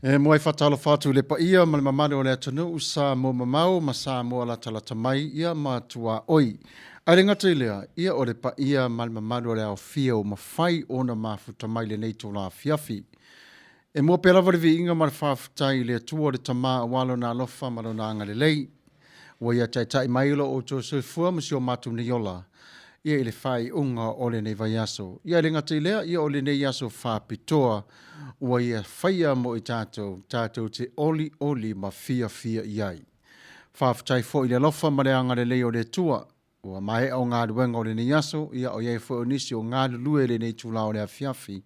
E muai faatalofa atu i le paia ma le mamalu o le atunuu Samoa mamao ma Samoa latalata mai ia ma tuaoi. Ae le gata i lea, ia o le paia ma le mamalu o le aofia ua mafai ona mafuta mai i lenei itula afiafi. E mua pea lava le viiga ma le faafetai i le Atua le Tama aua Lona alofa ma Lona agalelei ua Ia taitai mai lo outou soifua ma si o matou nei ola ia i le faaiuga o lenei vaiaso. Ia e le gata i lea, ia o lenei aso faapitoa ua Ia faia mo i tatou, tatou te olioli ma fiafia i ai. Faafetai foi i le alofa ma le agalelei o le Atua Ua maea o galuega o lenei aso, ia o i ai foi o nisi o galulue i lenei itula o le afiafi,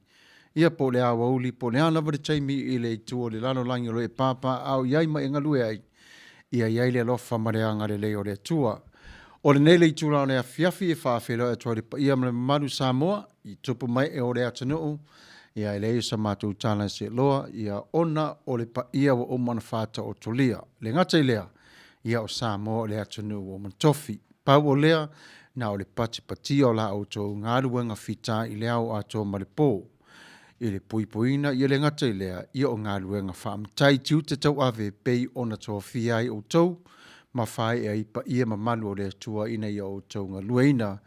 ia po o le aoauli, po o le a lava le taimi i le itu o le lalolagi o lo o e papaaao i ai ma e galue ai, ia i ai le alofa ma le agalelei o le Atua. O lenei le itula o le afiafi e faafeiloai atu ai i le paia ma le mamalu o Samoa i tupu ma ee o le atunuu, ia e leai sa matou tala e seeloa, ia ona o le paia ua uma ona faataotolia. E le gata i lea, Ia o Samoa o le atunuu ua matofi. Pau o lea, na o le patipatia o la outou galuega fita i le ao atoa ma le po, i le puipuiina, ia le gata i lea, ia o galuega faamatai tiute tauave e pei ona tofia ai outou ma faaee ai paia mamalu o le Atua ina ia outou galueaiina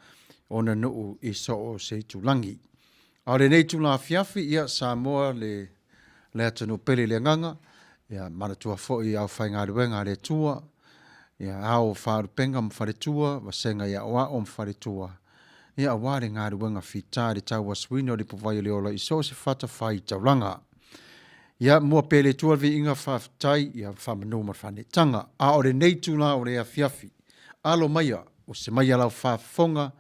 ona nuu i so o se itulagi. A o lenei itula afiafi, ia Samoa le le atunuu pele i le agaga, ia manatua foi le aufaigaluega a le Atua, ia ao o faalupega ma faletua, vasega i aoao ma faletua, ia aua le galuega fita i le tauasuina o le ipuvai o le ola i so o se fatafaitaulaga. Ia mua pea i le Atua le viiga faafetai, ia faamanu ma le faaneetaga. A o lenei itula o le afiafi, alo maia, usi maia lau faafofoga,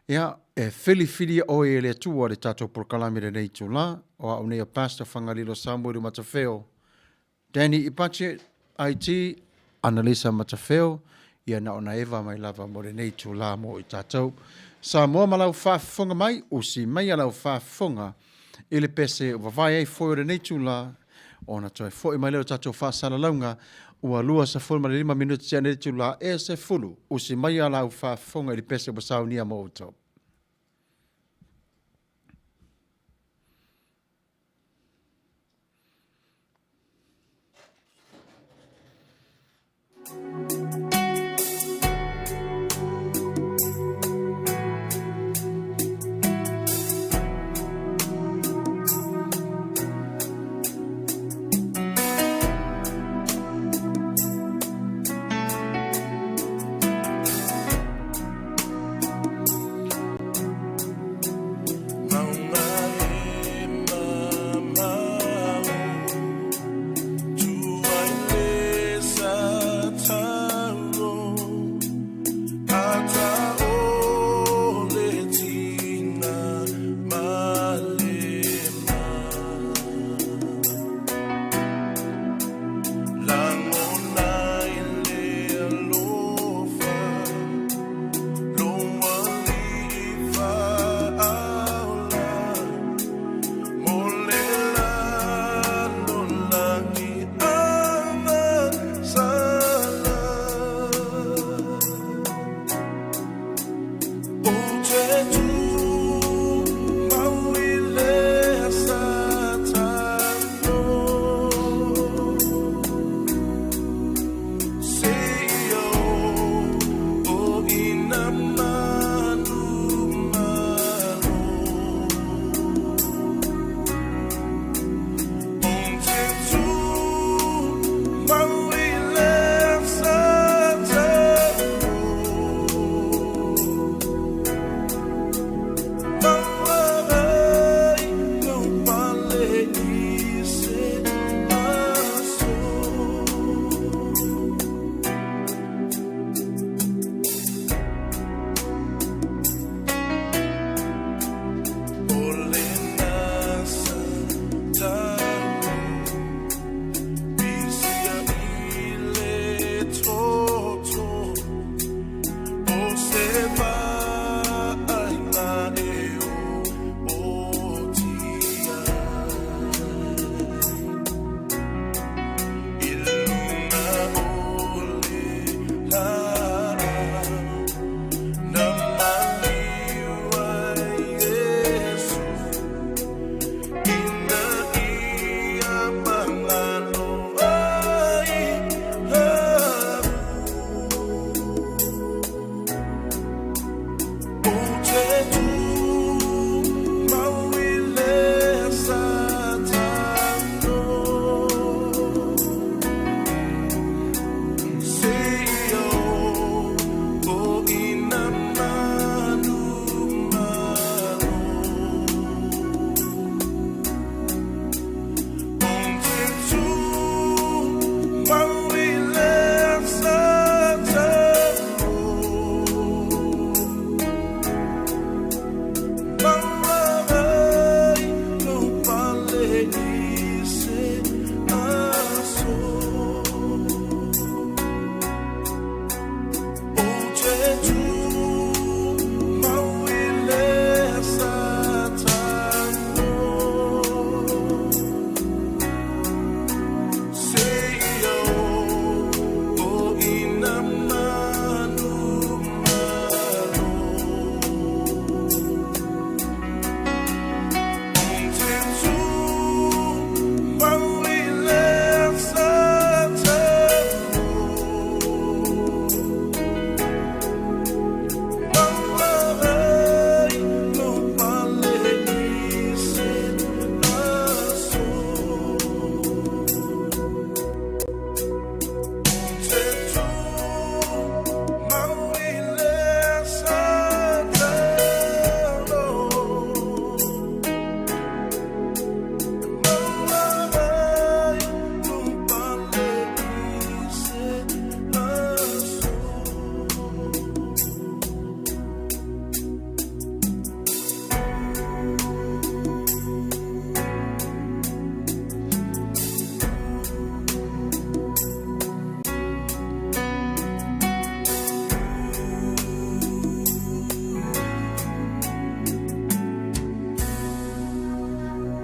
ia, e filifilia oe e le Atua i le tatou polokalame i lenei itula. O au nei o Pastor Fagalilo Samuelu Matafeo, Danny Ipache, IT, Analisa Matafeo, ia na ona eva mai lava mo lenei itula mo i tatou. Samoa ma lau faafofoga mai, usi maia lau faafofoga i le pese ua vavae ai foe o lenei itula, ona toe foi mai lea o le tatou faasalalauga, ua 25 minute tea nei le itula e 10, usi maia lau faafofoga i le pese ua saunia mo outou.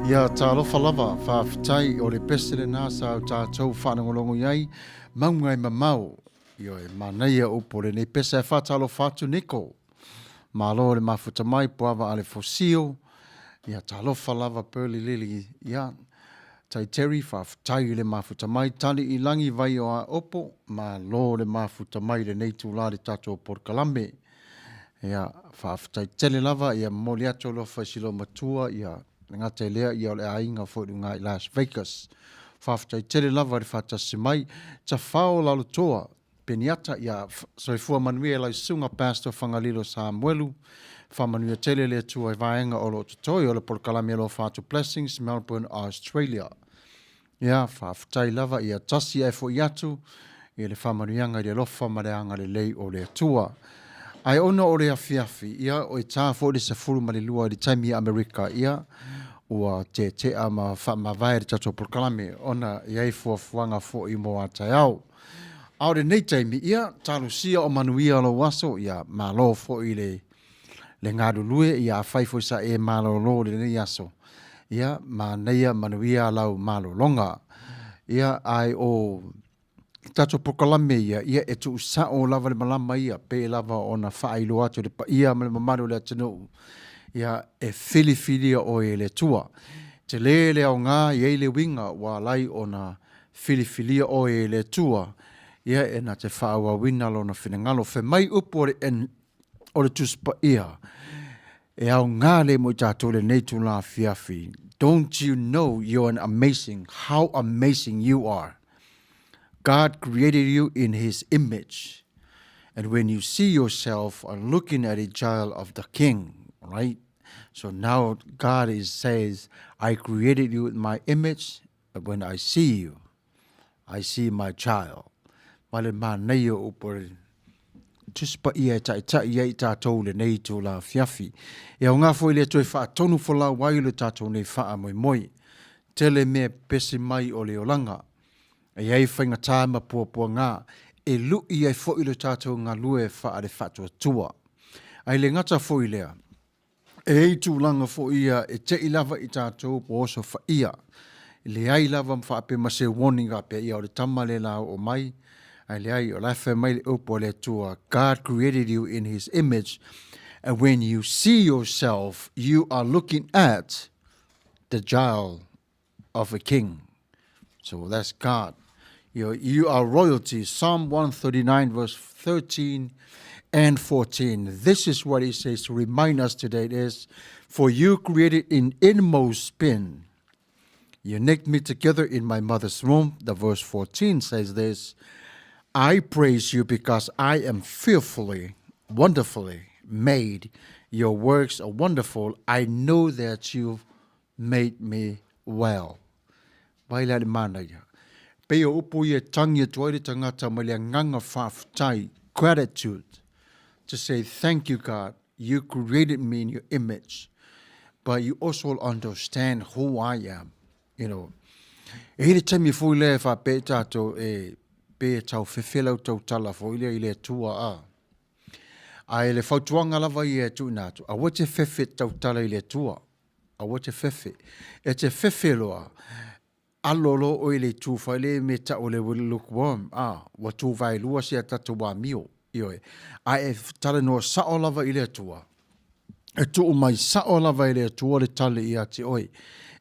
Ia talofa lava, faafetai o le pese lena sa o tatou faalogologo i ai, mauga e mamao. Ioe, manaia upu o lenei pese ae faatalofa atu Niko. Malo le mafuta mai Puava Ale Fosio. Ia talofa lava Pearly Lily. Ia Tai Terry, faafetai i le mafuta mai. Tali i lagi vai o Aopo, malo le mafuta mai i lenei itula i le tatou polokalame. Ia, faafetai tele lava, ia momoli atu alofa i si loomatua, ia le gata i lea, ia o le aiga foi i luga i Las Vegas. Faafetai tele lava i le faatasi mai. Tafao Lalotoa Peniata, ia soifua manuia i lau susuga Pastor Fagalilo Samuelu. Faamanuia tele le Atua i vaega o lo o totoe o le polokalame Alofa Atu Blessings, Melbourne, Australia. Ia, faafetai lava, ia tasi ae foi atu i le faamanuiaga i le alofa ma le agalelei o le Atua. Ae ona o le afiafi, ia, e ta foi le 12 i le taimi i Amerika, ia, ua tetea ma faamavae le tatou polokalame ona e i ai fuafuaga foi mo a taeao. A o lenei taimi, ia, talosia o manuia lou aso, ia, malo foi i le le galulue, ia afai foi sa e malolo i lenei aso, ia manaia manuia lau malologa. Ia, ae o le tatou polokalame ia, ia e tuusao lava le malama ia, pei lava ona faailoa atu i le paia ma le mamalu o le atunuu, ia e filifilia oe e le Atua. Tele le aoga, e i ai le uiga ua ala ai ona filifilia oe e le Atua, ia e na te faaauauina Lona finagalo. Fai mai upu o le o le Tusi Paia, e aoga le mo i tatou lenei itula afiafi. Don't you know you're an amazing, how amazing you are. God created you in his image. And when you see yourself are looking at a child of the king, right? So now God is says, I created you in my image, but when I see you, I see my child. Ma le manaia o upu o le Tusi Paia e taitai ai i tatou i lenei itula afiafi. E aoga foi le toe faatonu folau ai lo tatou nei faamoemoe. Tele mea pepesi mai o le olaga. E i ai faigata ma puapuaga e lui ai foi lo tatou galue faale-faatuatua. Ae le gata foi i lea, E i ai tulaga foi ia e tei lava i tatou ua osofaia. E leai lava ma faapea ma se warning faapea, ia o le tama lea la oo mai, ae leai, o la e fai mai le upu a le Atua, God created you in his image and when you see yourself, you are looking at the child of a king. So that's God. You, you are royalty. Psalm 139, verse 13 and 14. This is what he says to remind us today is, For you created in inmost spin. You knit me together in my mother's womb. The verse 14 says this, I praise you because I am fearfully, wonderfully made. Your works are wonderful. I know that you've made me well. Vai la le manaia. Pei o upu ia e tangi atu ai le tangata mai le agaga faafetai, gratitude, to say thank you God, you created me in your image, but you also understand who I am. You know, e i le taimi foi lea e faapea i tatou e pe e tau fefe lau tautala foi lea i le Atua a. Ae le fautuaga lava ia e tuuina atu, aua te fefe tautala i le Atua. Aua te fefe. E te fefe loa, alo loa oe i le itu fai le mea tau o le lukewarm, a, ua tu vaelua si a tatou amio, ioe. Ae e talanoa sao lava i le Atua, e tuu mai sao lava e le Atua le tali ia te oe.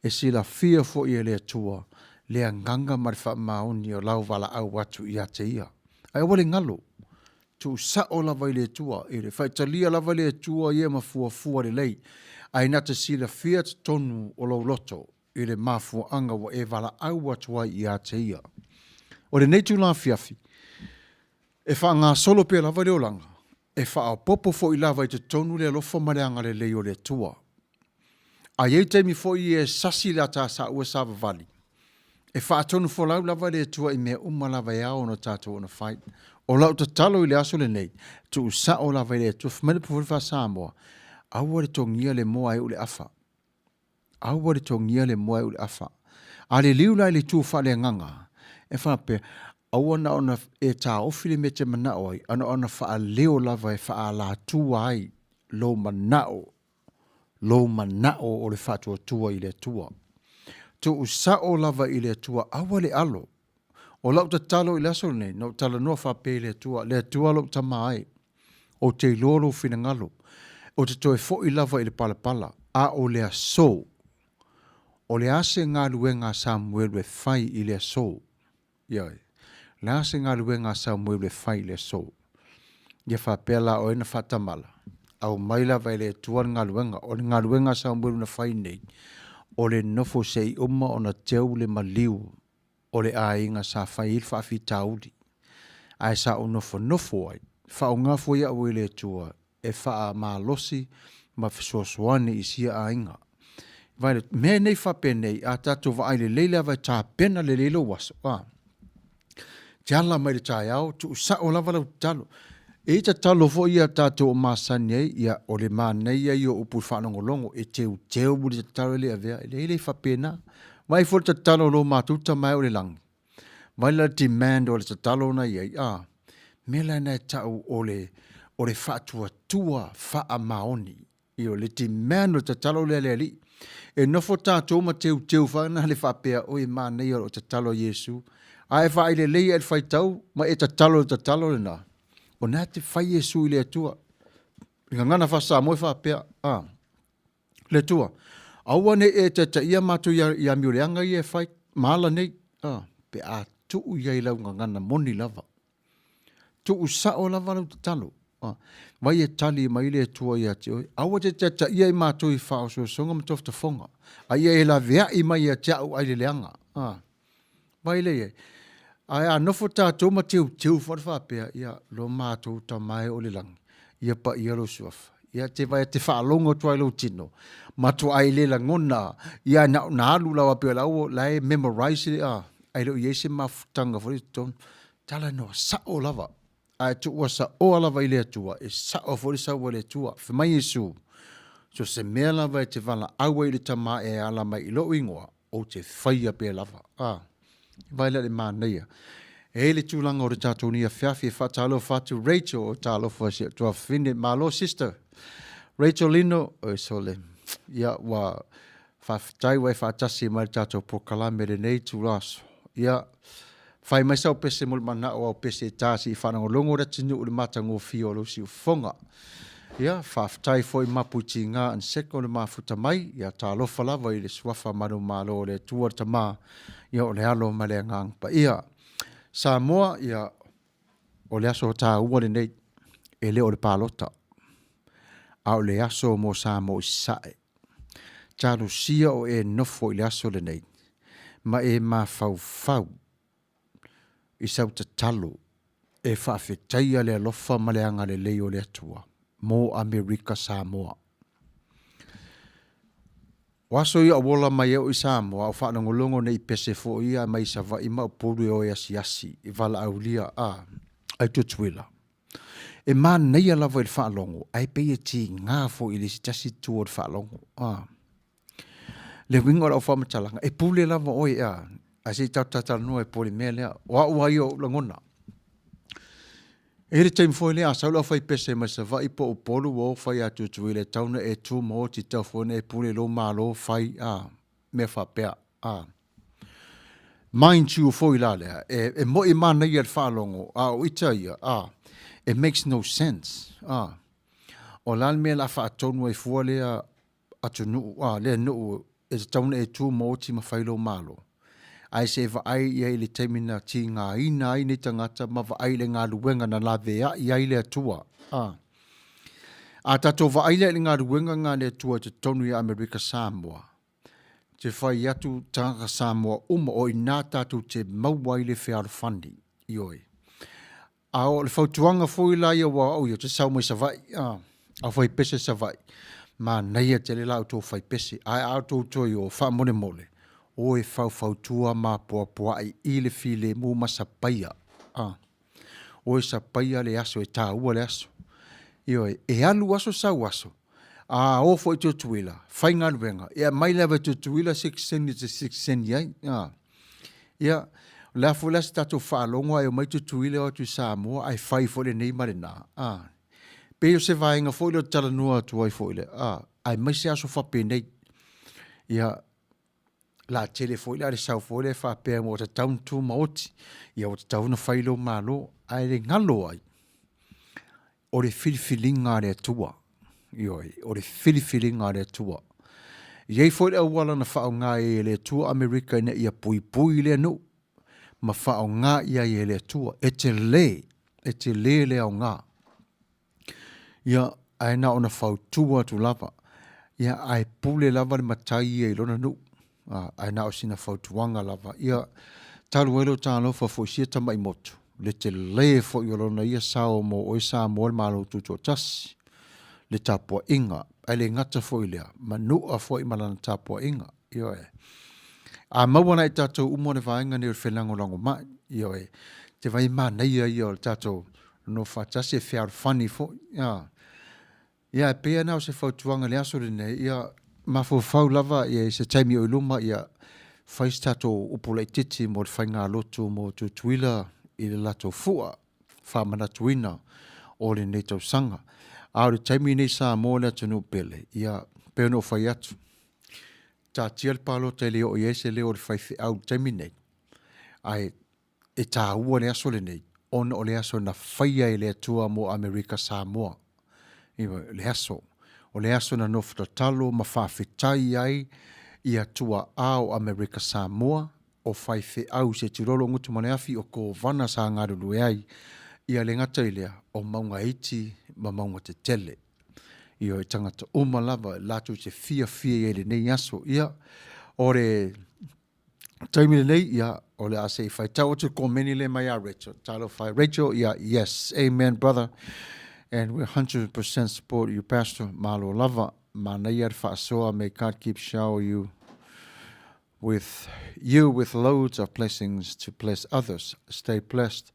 E silafia foi e le Atua le agaga ma le faamaoni o lau valaau atu ia te Ia. Ae aua le galo, Tuusao lava i le Atua, i le faitalia lava le Atua ia ma fuafua lelei, ae na te silafia totonu o lou loto i le mafuaaga ua e valaau atu ai ia te Ia. O lenei itula afiafi, e faagasolo pea lava le olaga, e faaopoopo foi lava i totonu le alofa ma le agalelei o le Atua. A i ai taimi foi e sasi le ata saua savavali, e faatonufolau lava le Atua i mea uma lava e ao ona tatou ona fai. O lau tatalo i le aso lenei, tuusao lava i le Atua, fai mai le pufuli faa-Samoa, aua le togia le moa e uu le afa. Aua le togia le moa e uu le afa. A liliu la i le itu faaleagaga, e faapea, aua na ona e taofi le mea e te manao ai, a na ona faaleo lava e faaalatua ai lou manao lou manao o le faatuatua i le Atua. Tuusao lava i le Atua, aua le alo. O lau tatalo i le aso lenei, na ou talanoa faapea i le Atua, Le Atua lou Tama e, ou te iloa lou finagalo, ou te toe foi lava i le palapala, a o le aso, o le a se galuega a Samuelu e fai i le aso? Ioe. O le a se galuega a Samuelu e fai i le aso? Ia faapea la o ai na faatamala? Aumai lava e le Atua le galuega. O le galuega a Samuelu na fai nei, o le nofo se i uma ona teu le maliu o le aiga sa fai ai le faafitauli. Ae sa ou nofonofo ai, faaaoga foi au e le Atua e faamalosi ma fesoasoani i sia aiga. Vaai, mea nei faapenei, a tatou vaai lelei lava e tapena lelei lou aso, a, te ala mai le taeao, tuusao lava lau tatalo. E i tatalo foi ia tatou o masani ai, ia, o le manaia ia o upu i le faalogologo, e teuteu le tatalo e le avea, e leai e le faapena. Vaai foi le tatalo a lo matou Tama e o le lagi, vaai la le demand o le tatalo na i ai, a, mea la lena e tau o le, o le faatuatua faamaoni. Ioe, le demand o le tatalo lea a le Alii. E nofo tatou ma teuteu foi na le faapea, oi e manaia o lo o tatalo a Iesu. A e vaai lelei lava i le faitau ma e tatalo i le tatalo lena, o lena e te fai Iesu i le Atua. I le gagana faa-Samoa e faapea, a, le Atua, aua ne i e taitaia matou i amioleaga ia e fai ma ala nei, a, pe a tuu i ai i lau gagana moni lava. Tuusao lava lau tatalo. Vai e tali mai le Atua ia te oe. Aua te taitaia i matou i faaosoosoga ma tofotofoga, a ia e laveai mai ia te au ai le leaga. Vai lea i ai. Ae a nofo tatou ma teuteu foi le faapea, ia, lo matou Tama e o le lagi, ia paia lou suafa. Ia te vaai te faalogo atu lava i lou tino, matuai le lagona, ia na ona alu lava pei o la ua, la e memorize le, ae le o i ai se mafutaga foi lea i totonu. Talanoa sao lava, ae tuua saoa lava i le Atua, e sao foi le sau a le Atua. Fai mai Iesu, So se mea lava e te valaau ai i le Tama e ala mai i lou igoa, ou te faia pea lava. A, vaai la i le manaia. E i ai le tulaga o le tatou nei afiafi e faatalofa atu Rachel, o talofa i si ou tuafafine. Malo sister. Rachel Lino, oi sole. Ia, ua Faafetai ua e faatasi mai i le tatou polokalame i lenei itula aso. Ia, fai mai sau pese mo le manao au pese e ta se i faalogologo le atunuu i le matagofie o lou siufofoga. Ia, faafetai foi Mapu Tiga and Seko le mafuta mai. Ia, talofa lava i le suafa manumalo o le Atua le Tama, ia o le Alo ma le Agaga Paia. Samoa, ia, o le aso taua lenei, e le o le palota, a o le aso mo Samoa i Sasae. Talosia o e nofo i le aso lenei, ma e mafaufau i sau tatalo e faafetaia le alofa ma le agalelei o le Atua mo Amerika Samoa. O aso ia o ola mai ai o'u i Samoa, a o faalogologo nei i pese foi ia mai Savaii ma Upolu e o e asiasi i valaaulia a i Tutuila. E manaia lava i le faalogo, ae pei e tiga foi i le isi tasi itu o le faalogo. A. Le uiga o lau faamatalaga, e pule lava oe, a, ae se i tatou talatalanoa ai po o le mea lea. O au lava ia o ou lagona. E i ai le taimi foi lea a sau le aufaipese mai Savaii po o Upolu ua o fai ia Tutuila e tatau ona e tumaoti, e tatau foi ona e pule i lou Malo, fai, a, mea faapea. A. Mind you foi la lea, e, e moi e manaia le faalogo, a o ita ia, a, it makes no sense, a. O le a le mea o le a faatonu ai fua lea atunuu, a, lea nuu e tatau ona e tumaoti ma fai lou Malo, ae se i vaai i ai i le taimi na tigaina ai nei tagata ma vaai i le galuega na laveai ai le Atua, a. A tatou vaai la i le galuega lena a le Atua i totonu i Amerika Samoa, te fai atu tagata Samoa uma o i ina tatou te maua ai le fealofani, ioe. A o le fautuaga foi la ia aua o au ia ou te sau mai Savaii, a, au fai pese Savaii, manaia tele la outou fai pese, ae a outou toe o, faamolemole, o e faufautua ma apoapoai i le filemu ma sapaia, a. O e sapaia le aso, e taua le aso. Ioe, e alu aso sau aso, a o foi i Tutuila, faigaluega, e aumai lava e Tutuila sitiseni e te sitiseni ai. A. Ia, o le a foi la se tatou faalogo ae omai Tutuila e o atu i Samoa ae fai foi lenei ma lena. A. Pei o se vaega foi lea ou te talanoa atu ai foi lea, a, aemaise aso faapenei. Ia, La tele foi la le sau foi lea faapea ua tatau ona tumaoti, ia ua tatau ona fai lou Malo, ae le galo ai, o le filifiliga a le Atua. Ioe, o le filifiliga a le Atua. E i ai foi le auala na faaaoga ai e le Atua Amerika ina ia puipui lea nuu ma faaaoga i ai e le Atua. E tele, e tele le aoga. Ia, ae na ona fautua atu lava, ia, ae pule lava le matai ia i lona nuu, ae na o sina fautuaga lava. Ia, talu ai lou talofa foi i sia tamai motu, le tele foi o lona ia sao mo oe Samoa le Malo Tutoatasi, le tapuaiga, ae le gata foi i lea, manua foi ma lana tapuaiga. Ioe. A maua la e tatou uma le vaega lenei o le felagolagomai, ioe, ou te vaai e manaia ia o le tatou nonofo faatasi e fealofani foi. A. Ia, e pei lava na o se fautuaga i le aso lenei, ia mafaufau lava i se taimi o i luma, ia fai se tatou upu laitiiti mo le faigalotu mo Tutuila i le latou fua faamanatuina o lenei tausaga. A o le taimi lenei Samoa le atunuu pele, ia e pei ona ou fai atu, taatia le palota e le oo i ai se leo o le faifeau i le taimi lenei, ae e taua le aso lenei ona o le aso na faia e le Atua mo Amerika Samoa. Ioe, o le aso. O le aso na nofo tatalo ma faafetai ai ia tuaa o Amerika Samoa, o faifeau se i tulou lou gutu ma le afi, o Kovana sa galulue ai. Ia le gata i lea, o mauga iti ma mauga tetele. Ioe, tagata uma lava latou te fiafia i ai i lenei aso. Ia, o le taimi lenei, ia, o le a se i faitau atu le komeni lea mai ia Rachel. Talofa e Rachel, ia, yes, amen brother. And we 100% support you pastor. Malo lava, manaia le faasoa, may God keep shower you with you with loads of blessings to bless others. Stay blessed.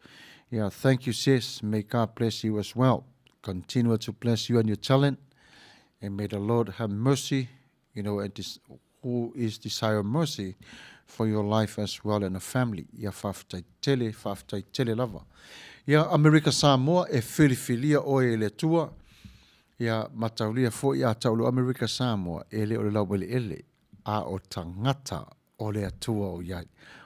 Yeah, thank you sis. May God bless you as well. Continue to bless you and your talent. And may the Lord have mercy, you know, and who is desire mercy for your life as well and a family. Ia faafetai tele, faafetai tele lava. Ia Amerika Samoa e filifilia oe e le Atua. Ia mataulia foi a tau lo Amerika Samoa e le o le laueleele a o tagata o le Atua o i ai.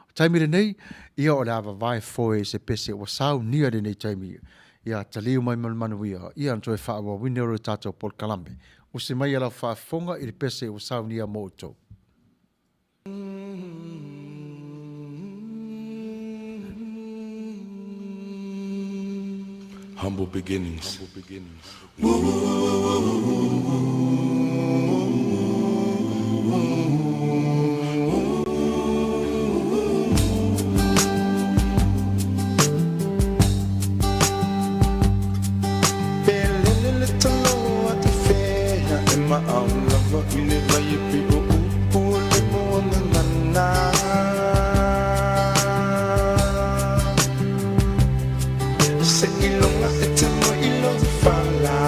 O taimi lenei, ia o le a vavae foe i se pese ua saunia lenei taimi, ia taliu mai ma le manuia, ia ona toe faaauauina lea o le tatou polokalame. Usi mai a lau faafofoga i le pese ua saunia mo outou. Humble beginnings. Pe lele le talo a te whea e maau lava i le vai e pei o upu o le moana nana. Seiloga e te moe i lou fala,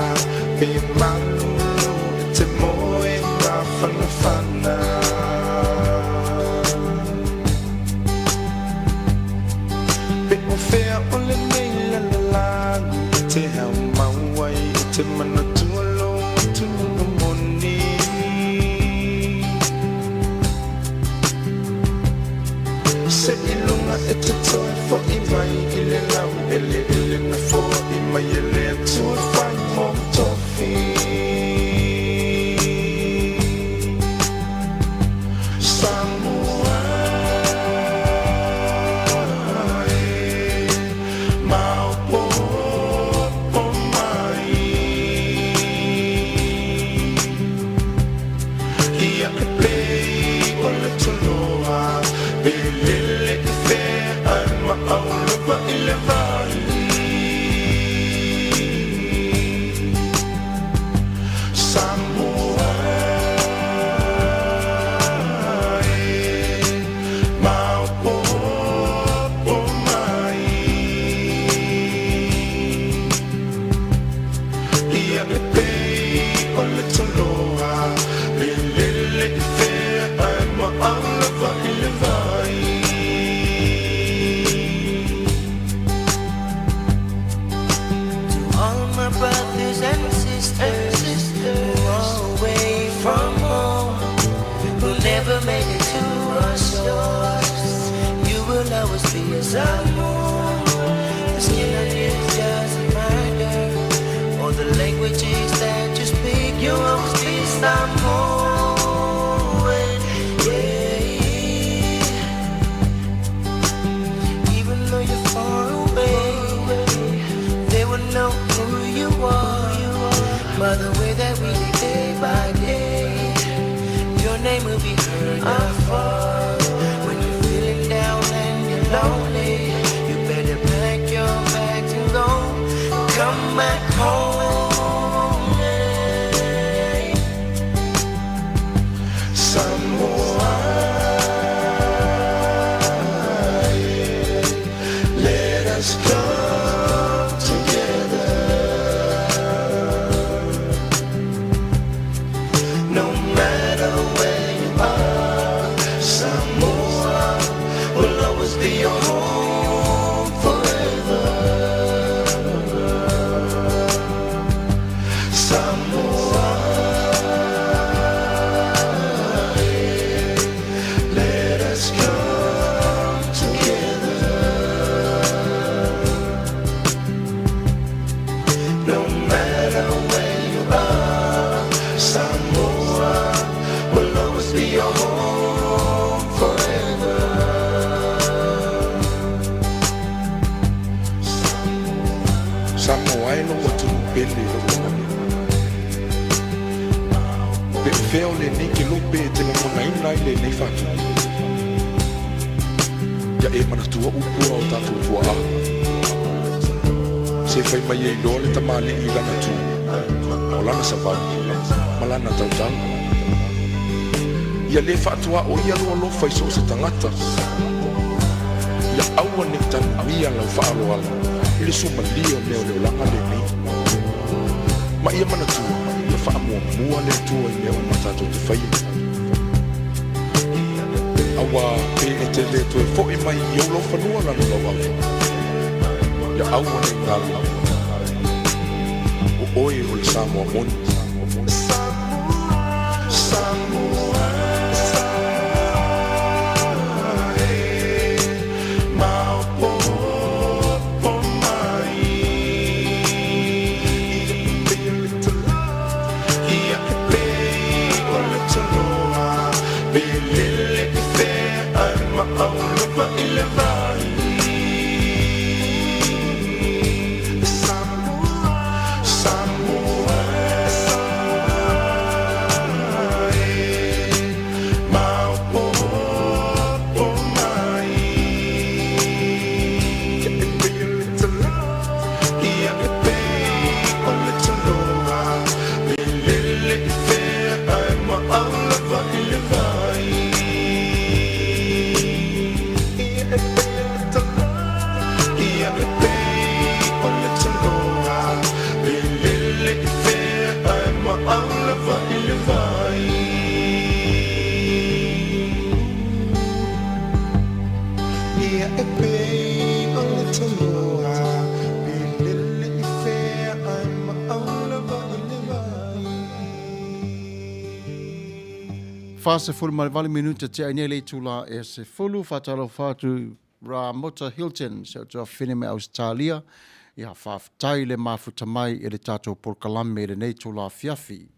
pe malulu e te moe mafanafana. Pe o fea o lenei lalolagi e te hao mau ai e te manatua lou atunuu moni. Seiloga e te toe foʻi mai i le laueleele na foai mai. always be a Samoan. The skin on you doesn't matter, or the languages that you speak. You'll always be Samoan. Yeah. Even though you're far away, they will know who you are by the way that we live day by day. Your name will be heard afar. When you're feeling down and you're lonely, you better pack your bags and go. Come back home. Yeah. Samoa, let us come together. No matter where you are, Samoa will always be your home forever. Samoa, let us come together. No matter where you are, Samoa will always be your home forever. Samoa e lou atunuu pele i lou lagona. Pe o fea o lenei kelope e te lagonaina ai lenei faatupu? Ia e manatua upu a o tatou tuaa. Se fai mai ai loa le tamalii i lana tu, o lana savali, ma lana tautala. Ia le faatuaoia lou alofa i so o se tagata. Ia aua ne i tanuia lau faaaloalo i le suamalie o mea o le olaga lenei. Ma ia manatua, ia faamuamua le Atua i mea uma tatou te faia. Auā, pe e te le toe foʻi mai i ou laufanua lana lauava, ia aua ne i galo, o oe o le Samoa moni. Ia e pei o le tanoa, pe lele i fea ae maau lava i le vai. 48 minute tea nei le itula e 10, faatalofa atu Ramota Hilton, se o tuafafine mai Ausetalia, ia faafetai le mafuta mai i le tatou polokalame i lenei itula afiafi.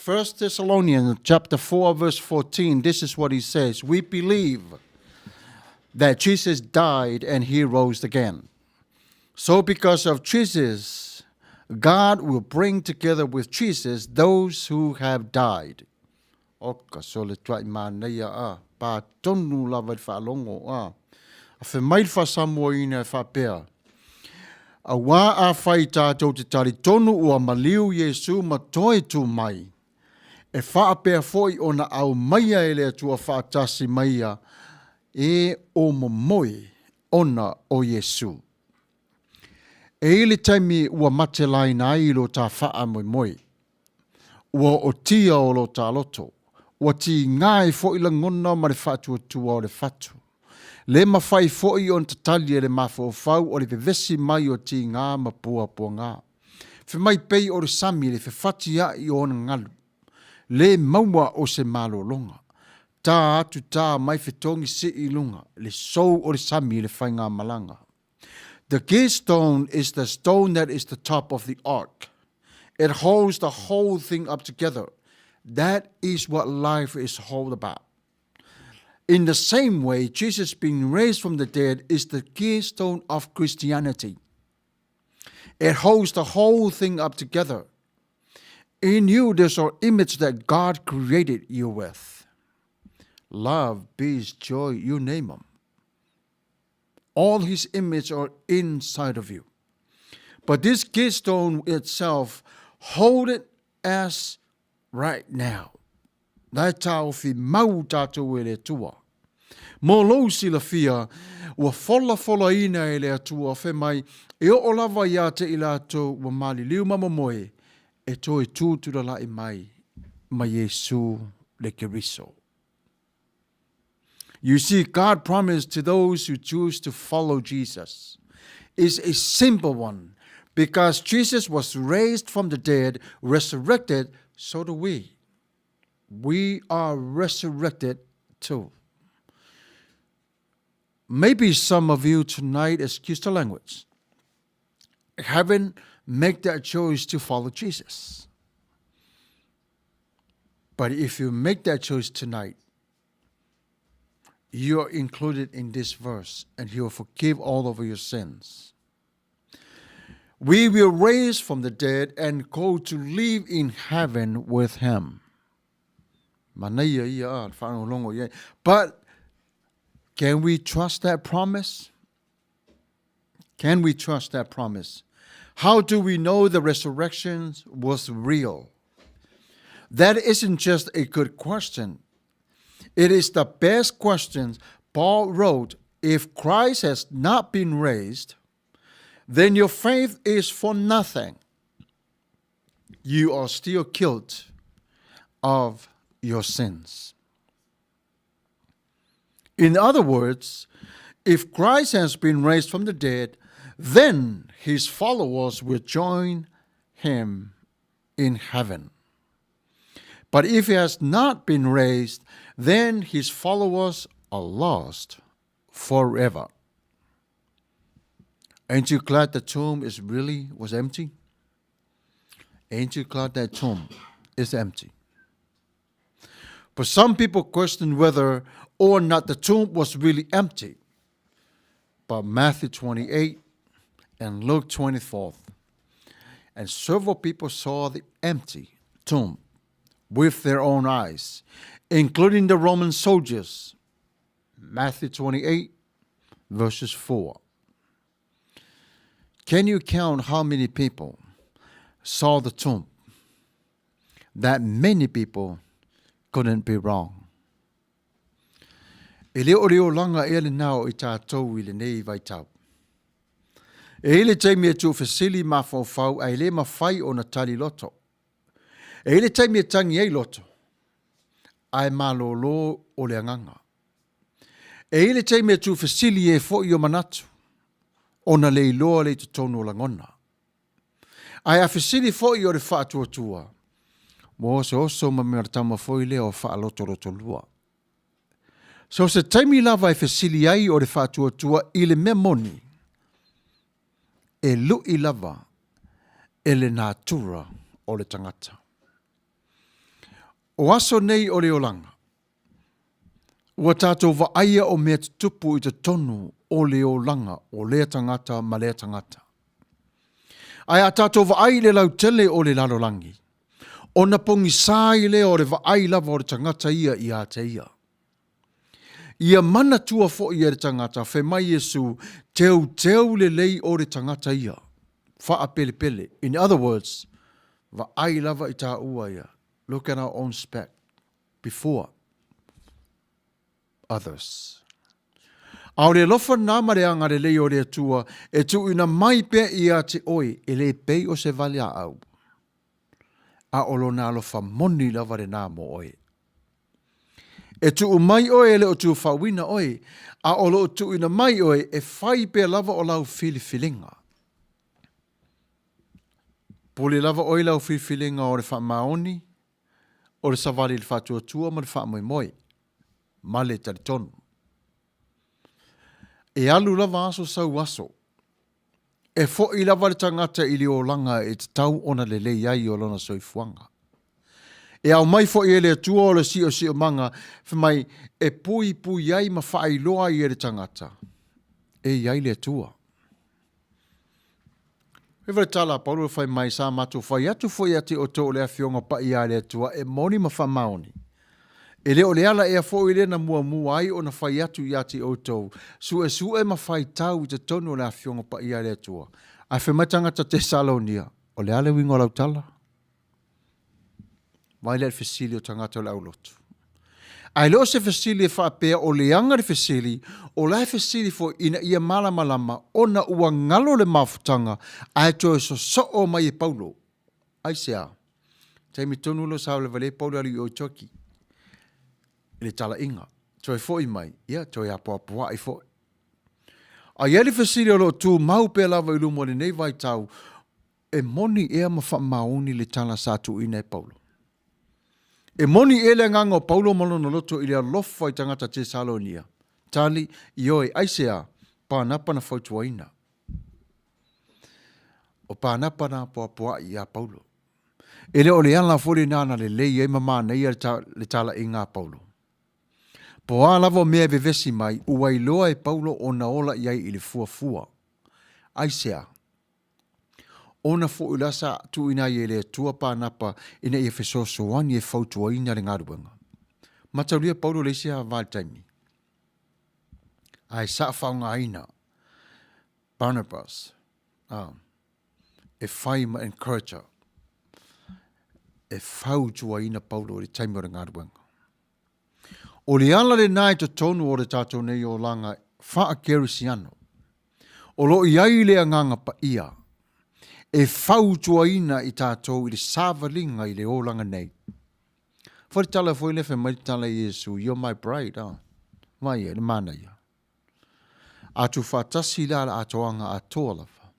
1 Thessalonians chapter 4 verse 14, this is what he says, we believe that Jesus died and he rose again. So because of Jesus, God will bring together with Jesus those who have died. Oka, so le tuaʻi manaia a, pā tonu lava i le faalogo a. A fai mai le faasamoaina e faapea, Auā afai tātou te talitonu ua maliu Iesu ma toe tū mai, e faapea foi ona aumaia e le Atua faatasi mai ia e o momoe ona o Iesu. E i le taimi ua matelaina ai lo ta faamoemoe, ua ootia o lo ta loto, ua tiga ai foi lagona ma le faatuatua o le fatu. Le mafai foi ona tatali e le mafaufau o le vevesi mai o tiga ma puapuaga. Fai mai pei o le sami le fefatiaʻi o ona galu, le maua o se malologa. Tā atu tā mai fetogi sii i luga, le sou o le sami i le faigamalaga. The keystone is the stone that is the top of the ark. It holds the whole thing up together. That is what life is all about. In the same way, Jesus being raised from the dead is the keystone of Christianity. It holds the whole thing up together. In you, there's an image that God created you with. Love, peace, joy, you name them. All his image are inside of you. But this keystone itself, hold it as right now. La e taofi mau tātou e le Atua. Mo lou silafia, ua folafolaina e le Atua fai mai, e oo lava iā te i latou ua maliliu ma momoe, e toe tūtulalaʻi mai ma Iesū le Keriso. You see, God promised to those who choose to follow Jesus is a simple one. Because Jesus was raised from the dead, resurrected, so do we. We are resurrected too. Maybe some of you tonight, excuse the language, haven't made that choice to follow Jesus. But if you make that choice tonight, you are included in this verse, and he will forgive all of your sins. We will raise from the dead and go to live in heaven with him. But can we trust that promise? Can we trust that promise? How do we know the resurrection was real? That isn't just a good question. It is the best question Paul wrote if Christ has not been raised, then your faith is for nothing. You are still guilt of your sins. In other words, if Christ has been raised from the dead, then his followers will join him in heaven. But if he has not been raised, then his followers are lost forever. Ain't you glad the tomb is really was empty? Ain't you glad that tomb is empty? But some people question whether or not the tomb was really empty. But Matthew 28 and Luke 24, and several people saw the empty tomb with their own eyes, including the Roman soldiers. Matthew 28, verses 4. Can you count how many people saw the tomb? That many people couldn't be wrong. E le o le olaga ea lenā o i tātou i lenei vaitau. E i le taimi e tuufesili mafaufau ae le mafai ona tali loto. E i le taimi e tangi ai loto, ae malōlō o le agaga. E i le taimi e tuufesili ai foi o manatu, ona le iloa le i totonu o lagona. Ae a fesili foi o le faatuatua, ua osooso ma mea tama foi lea o faalotolotolua. So se taimi lava e fesili ai o le faatuatua i le mea moni, e luʻi lava e le natura o le tagata. O aso nei o le olaga, Ua tātou vaaia o mea tutupu i totonu o le olaga o lea tagata ma lea tagata. Ae a tātou vaai i le lautele o le lalolagi, ona pogisā ai lea o le vaai lava o le tagata ia iā te ia. Ia manatua foi e le tagata, fai mai Iesu, teuteu lelei o le tagata ia, faapelepele. In other words, vaai lava i tāua ia, look at our own speck. before others. A o le alofa lena ma le agalelei o le Atua e tuuina mai pea ia te oe e le pei o se valiaau, a o lona alofa moni lava lena mo oe. E tuu mai oe e le o tuufauina oe, a o loo tuuina mai oe e fai pea lava o lau filifiliga. Pule lava oe i lau filifiliga o le faamaoni, o le savali i le faatuatua ma le faamoemoe. ma le talitonu. E alu lava aso sau aso, e foʻi lava le tagata i le olaga e tatau ona lelei ai o lona soifuaga. E aumai foi e le Atua o le siosiomaga fai mai e puipui ai ma faailoa ai e le tagata e i ai le Atua. Fai foi le tala a Paulo fai mai sa matou fai atu foi ia te outou o le Afioga Paia a le Atua e moni ma faamaoni. E le o le ala ea foi lea na muamua ai ona fai atu ia te outou, suesue ma faitau i totonu o le Afioga Paia a le Atua. Ae fai mai tagata Tesalonia, o le a le uiga o lau tala? Vaai lea i le fesili o tagata o le aulotu. Ae le o se fesili e faapea o leaga le fesili, o la e fesili foi ina ia malamalama ona ua galo le mafutaga ae toe sosoo mai e Paulo. Aisea? Taimi tonu lea sa leva Paulo e alu i o i Turkey i le talaiga. Toe foi mai, ia toe apoapoai foi. Ae i ai le fesili o lo o tumau pea lava i luma o lenei vaitau, E moni ea ma faamaoni le tala sa tuuina e Paulo? E moni ea le agaga o Paulo ma lona loto i le alofa i tagata Tesalonia? Tali, Ioe, aisea? Panapa na fautuaina. O Panapa na apoapoai iā Paulo. E le o le ala foi lena na lelei ai ma manaia le talaiga a Paulo. Po o a lava o mea e vevesi mai, ua iloa e Paulo ona ola i ai i le fuafua. Aisea? Ona foi la sa tuuina ai e le Atua Panapa ina ia fesoasoani e fautuaina le galuega. Mataulia Paulo le isi ava i le taimi, ae sa faaaogaina Barnabas a, e fai ma encourager, e fautuaina Paulo i le taimi o le galuega. O le ala lena i totonu o le tatou nei olaga faa-Kerisiano, o lo o i ai le Agaga Paia e fautuaina i tatou i le savaliga i le olaga nei. Fai le tala foi lea fai mai le tala i Iesu, You're my bride, ah. Vai e, le manaia. A tuufaatasi la le atoaga atoa lava.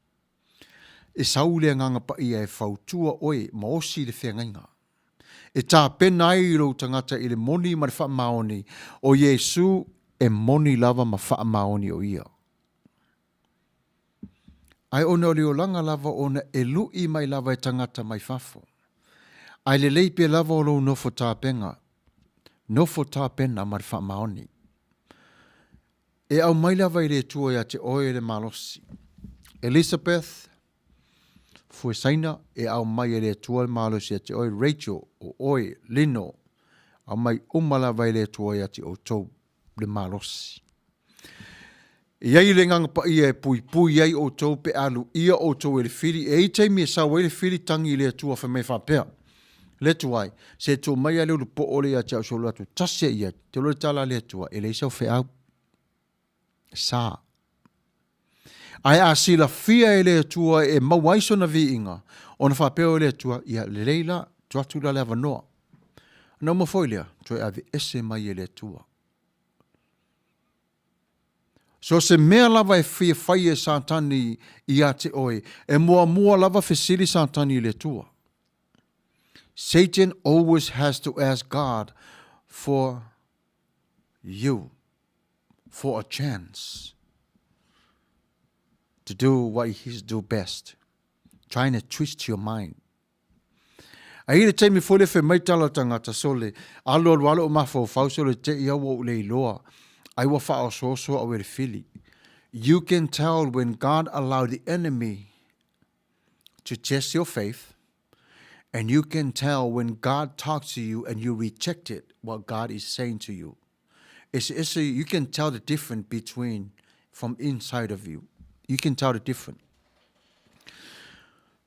E sau le Agaga Paia e fautua oe ma osi le feagaiga. E tapena ai lou tagata i le moni ma le faamaoni, o Iesu e moni lava ma faamaoni o Ia. Ae ona o le olaga lava ona e luʻi mai lava e tagata mai fafo. Ae lelei pea lava o lou nofo tapena, nofo tapena ma le faamaoni. E aumai lava i le Atua ia te oe le malosi. Elizabeth Fuesaina, e aumai e le Atua le malosi ia te oe. Rachel, o oe, Lino, aumai uma lava e le Atua ia te outou le malosi. E i ai le Agaga Paia e puipui ai outou pe a luia outou e le fili. E i ai taimi e sau ai le fili tagi i le Atua fai mai faapea, Le Atua e, se tuu mai lava le ulu poo lea ia te au se ulu atu tasi ai i ai. Te iloa le tala a le Atua, e leai sau feau. E sa. Ae a silafia e le Atua e maua ai sona viiga, ona faapea o le Atua, ia lelei la, tuu atu la le avanoa. Ona uma foi lea, toe aveese mai e le Atua. So se mea lava e fia fai e Satani ia te oe, e muamua lava fesili Satani i le Atua. Satan always has to ask God for you, for a chance to do what he do best, trying to twist your mind. A i le taimi foi le fai mai tala tagata sole, alu alu lava lou mafaufau sole te i au ua ou le iloa, ai ua faaosooso au e le fili. You can tell when God allow the enemy to test your faith, and you can tell when God talks to you and you reject it, what God is saying to you. Eseese, you can tell the difference between from inside of you. You can tell the difference.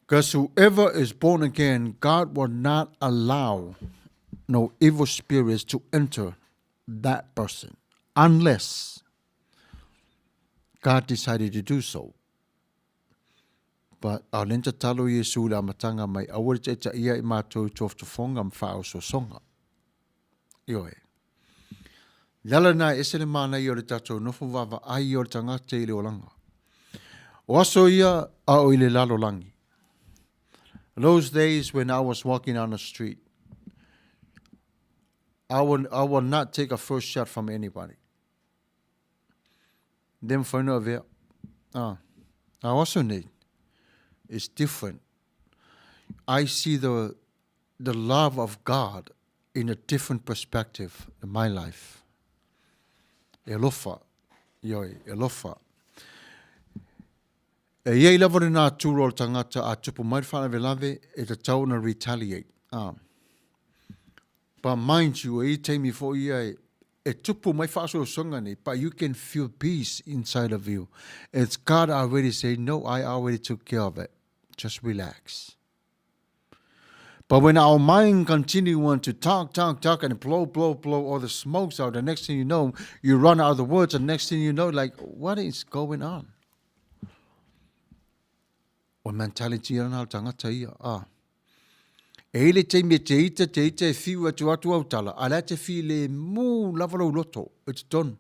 Because whoever is born again, God will not allow no evil spirits to enter that person unless God decided to do so. But a o lea na tatalo Iesu i le amataga mai, aua le taitaia i matou i tofotofoga ma faaosoosoga. Ioe. Le ala lena e ese le manaia o le tatou nofo vaavaai o le tagata i le olaga. O aso ia a o i le lalolagi. Those days when I was walking on the street, I will, I will not take a first shot from anybody. Le mafai ona avea. Ah. A o aso nei, it's different. I see the, the love of God in a different perspective in my life. E alofa, ioe, e alofa. E i ai lava le natura o le tangata a tupu mai le faalavelave e tatau ona retaliate. Ah. But mind you, e i taimi foi ia e, e tupu mai faasoasoaga nei, but you can feel peace inside of you. It's God already say, no, I already took care of it. Just relax. But when our mind continue on to talk, talk, talk, and blow, blow, blow all the smokes out, the next thing you know, you run out of the words, and next thing you know, like, what is going on? O mentality ana o tangata ia, ah. E i le taimi e te ita, te ita e whiu atu atu au tala, a la te whiu le mū lava lou loto, i te tonu.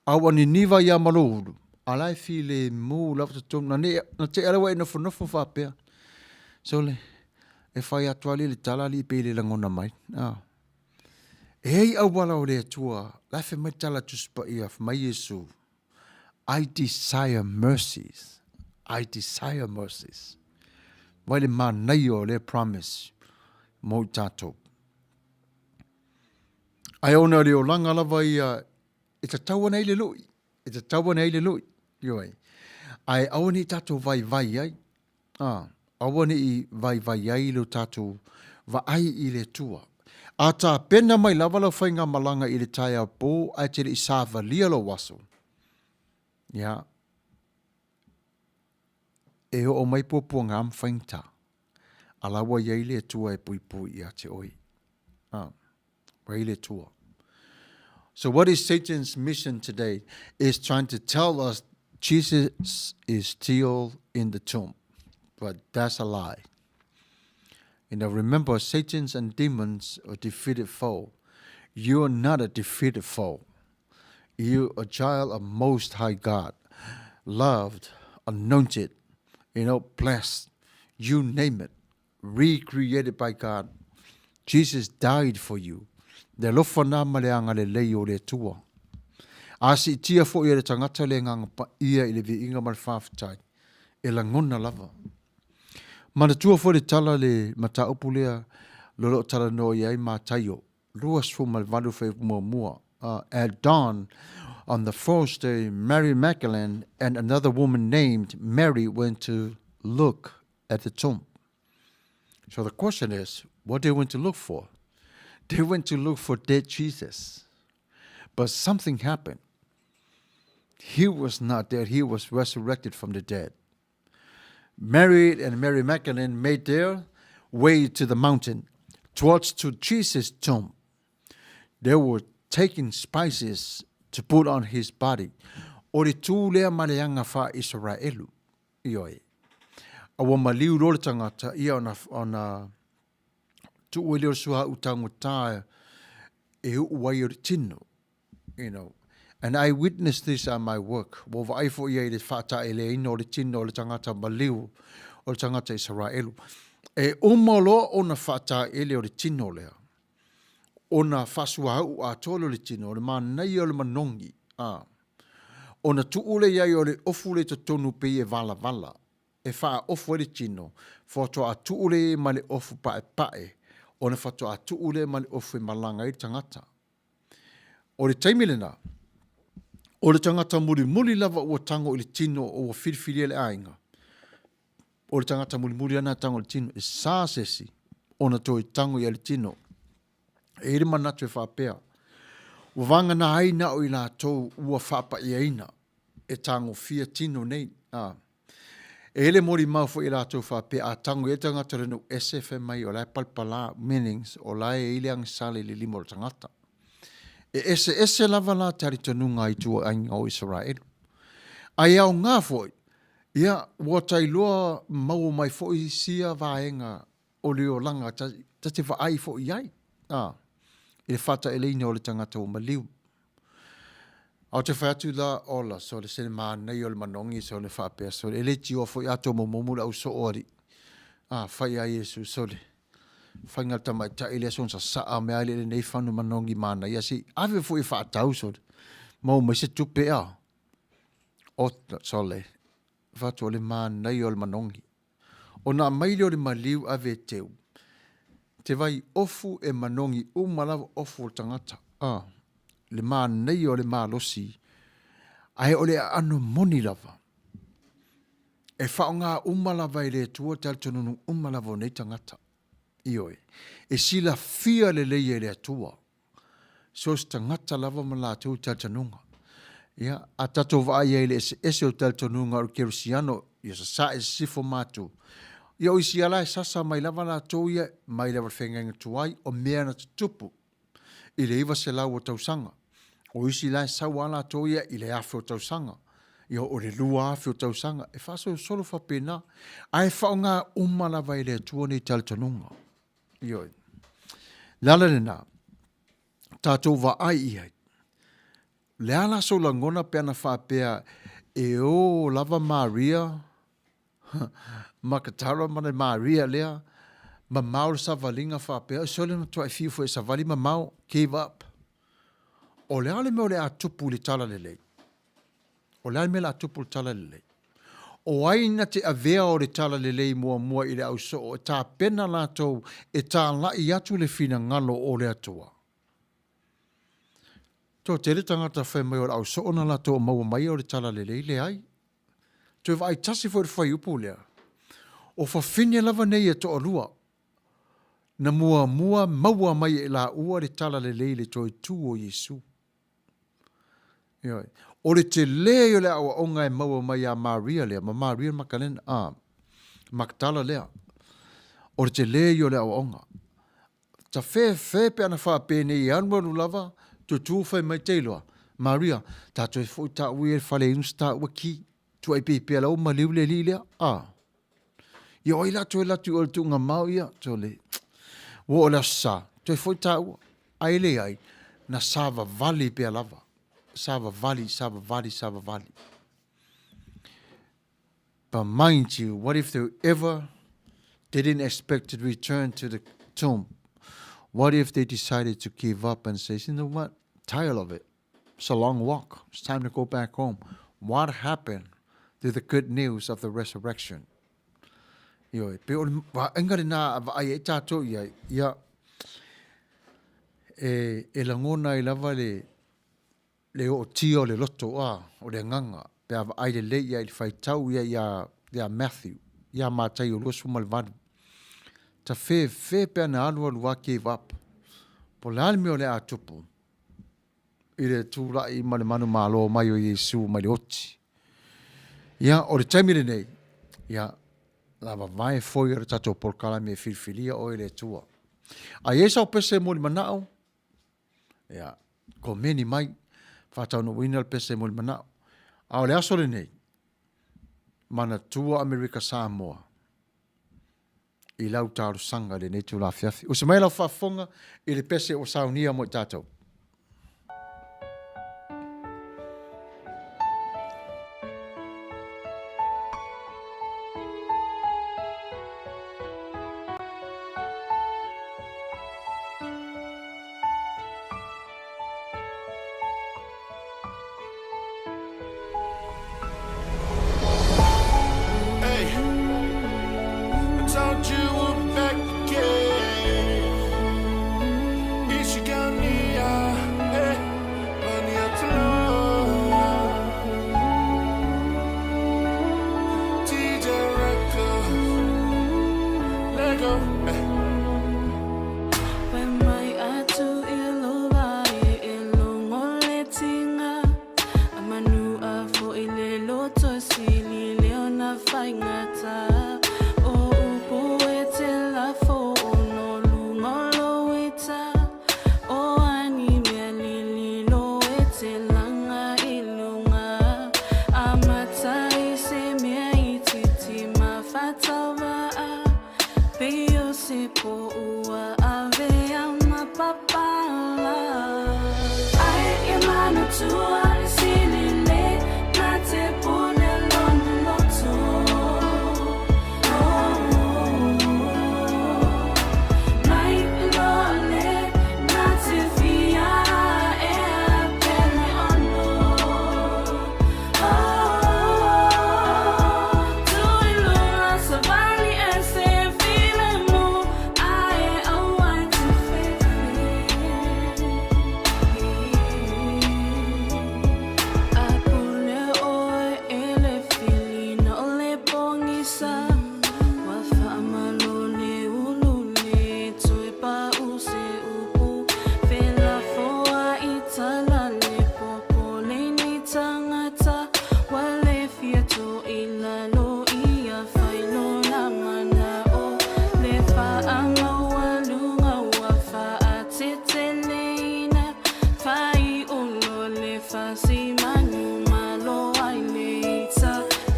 A ua niniva ia ma lou ulu, a la e whiu le mū lava te tonu. Na, ne, na te alawa e nofo nofo whapea. So le, e whai atu ali le tala ali pe le langona mai. Ah. E hei auala o le atua, la whe mai tala tuspa ia, mai Yesu. I desire mercies. I desire mercies. Vai le manaia o lea promise mo i tātou. Ai ona le olanga lava ia e tatau ana ai le lui. E tatau ana ai le lui. Ioe. Ai aua ne i tātou vaivai ai. Ā, aua ne i vaivai ai lo tātou vaai i le Atua. Ā tāpena mai lava lau faigamalaga i le taeao pō ae te le i sāvalia lou aso. Ia, e oo mai puapuaga ma faigata, a la ua i ai le Atua e puipui ia te oe. Ā, ua i ai le Atua. So what is Satan's mission today? Is trying to tell us Jesus is still in the tomb. But that's a lie. You know, remember, Satan's and demons are defeated foe. You are not a defeated foe. You are a child of Most High God, loved, anointed, you know, blessed, you name it, recreated by God. Jesus died for you. Le alofa nā ma le agalelei o le Atua. A siitia foi e le tagata le agaga paia i le viiga ma le faafetai, e lagona lava. Manatua foi le tala le mataupu lea lo loo talanoa i ai Mataio 28 fuaiupu muamua, At dawn on the first day, Mary Magdalene and another woman named Mary went to look at the tomb. So the question is, what they went to look for? They went to look for dead Jesus. But something happened. He was not dead. He was resurrected from the dead. Mary and Mary Magdalene made their way to the mountain towards to Jesus' tomb. They were taking spices to put on his body. O le tū lea ma le aga wha-Isaraelu, ioe. A ua maliu loa le tangata, ia ona, ona tuu ai lea o le suauu taugata e uu ai o le tino. You know, and I witnessed this at my work. Ua vaai foi ia i le faataeleina o le tino o le tagata maliu o le tagata Isaraelu. E uma loa ona faataele o le tino lea, ona faasuauu atoa lea o le tino, o le manaia o le manogi, a, ona tuu lea i ai o le ofu lea i totonu pei e valavala, e faaofu ai le tino, faatoa tuu lea i ai ma le ofu paepae, ona faatoa tuu lea ma le ofu e malaga ai le tagata. O le taimi lena, o le tagata mulimuli lava ua tago i le tino o ua filifilia le aiga. O le tagata mulimuli ana tago i le tino, e sa se isi ona toe tago i le tino. E i le manatu e faapea, ua vagana ai na o i latou ua faapaiaina e tagofia tino nei. A. E le molimau foi e latou faapea a tago i ai le tagata o le nuu ese fai mai o la e palapala, meanings, o la e i ai le agasala i le lima o le tagata. E eseese lava la talitonuga a ituaiga o Isaraelu. A e aoga foi, ia, ua tailoa maua mai foi sia vaega o le olaga ta te vaai foi i ai, a, i le faataeleina o le tagata ua maliu. A o te fai atu la, ola, sole, se le manaia o le manogi, sole, faapea, sole, e le tioa foi atoa momomo le au soo alii, a, fai ia Iesu, sole. Faiga le tamaitai lea sona sasaa mea ai le lenei fanu manogi manaia se i ave foi e faatau sole maua mai se tupe a. Ota sole fatu o le manaia o le manogi. Ona aumai lea o le maliu ave e teu. Te vai ofu e manogi uma lava ofu o le tagata. A le manaia o le malosi ae o le aano moni lava. E faaaoga uma lava e le Atua talitonunuga uma lava o nei tagata. Ioe. E silafia lelei e le Atua so o se tagata lava ma latou talitonuga. Ia, a tatou vaai ai i le eseese o talitonuga o le kerisiano, ia sasae sisifo matou. Ia o isi ala e sasa mai lava latou ia mai lava i le feagaiga tuai o mea na tutupu i le 900 o tausaga. O isi la e sau lava latou ia i le 1000 o tausaga, ia o le 2000 o tausaga, e faasolosolo faapena. Ae faaaoga uma lava e le Atua nei talitonuga. Ioe. Le ala lena, tatou vaai i ai. Le a la sou lagona pe ana faapea e o lava Maria Makatara ma le Maria lea, mamao le savaliga faapea, sole matuai fiu foi e savali mamao, give up. O le a le mea o le a tupu i le talalelei? O le a le mea o le a tupu i le talalelei? O ai na te avea o le talalelei muamua i le au soo e tapena latou e talai atu le finagalo o le Atua? Toatele tagata fai mai o le au soo na latou maua mai o le talalelei, leai. Toe vaai tasi foi i le fuaiupu lea, o fafine lava nei e toalua na muamua maua mai e laua le talalelei i le toe tu o Iesu. Ioe. O le tele o le aoaoga e maua mai ia Maria lea, ma Maria Makalena, a, Makatala lea. O le tele ia o le aoaoga. Ta fefe pe ana faapenei e alualu lava, tutu fai mai te iloa, Maria, ta toe foi taua ia i le fale inu se taua ki, tuai pipia la ua maliu le alii lea, a. Ia o ai la toe alu atu i o i le tuugamao ia, sole, ua oo i le Aso Sa, toe foi taua. Ae leai, na savavali pea lava, savavali, savavali, savavali. But mind you, what if they ever didn't expect to return to the tomb? What if they decided to give up and say, you know what, tired of it. It's a long walk. It's time to go back home. What happened to the good news of the resurrection? Ioe, pe o le vaaiga lenā a vaai ai tātou i ai, ia, e, e lagona ai lava le, le ootia o le loto, a, o le agaga, pe a vaai lelei ia i le faitau ia ia, ia Matthew, ia Mataio 28. Ta fefe pe ana alualu a gave up. Po o le a le mea o le a tupu i le tulai ma le manumalo mai o Iesu mai le oti. Ia, o le taimi lenei, ia, la vavae foi o le tatou polokalame e filifilia oe e le Atua. A i ai sau pese mo le manao, Ia, komeni mai, faataunuuina le pese mo le manao. A o le aso lenei, manatua Amerika Samoa i lau talosaga i lenei itula afiafi. Usa mai lau faafofoga i le pese ua saunia mo i tatou.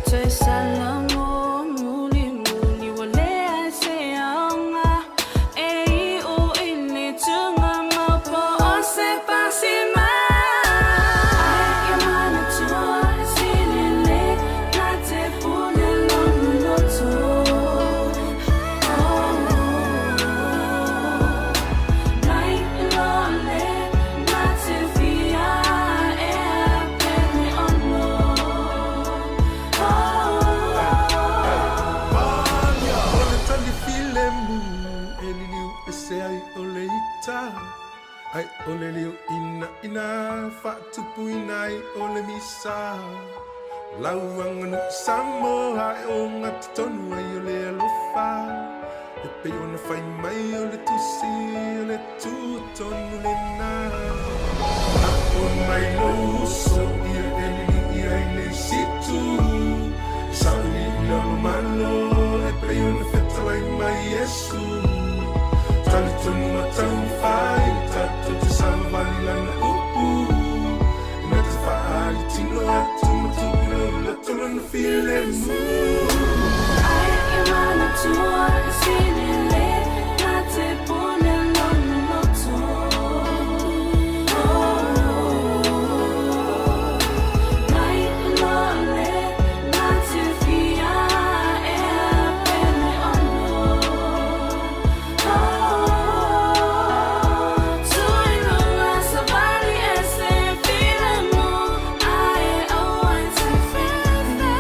Toe salamo mulimuli ua leai se aoga E iu i le tugamau po o se pasima. Ai ia manatua e sili le na te pule lona loto. Mai loa le na te fia ea pele ono. O le tali filemu e liliu ese ai o le ita, Ai o le lio ina ina faatupuina ai o le misa. Lau aganuu Samoa e ogatotonu ai o le alofa, E pei ona fai mai o le tusi o le tu tonu lena. Apo mai lou uso ia e liliu i ai le isi itu, E sailiili lalomalo e pei ona fetalai mai Iesu. Talitonu ma taumafai tatou te savavali lana upu, Na te faaali tino atu ma tupu loto lona filemu. Ai ia manatua e sili le na te pule lona loto. Mai loa le na te fia ea pele ono. Tui luga savali ese filemu ae aua te fefe.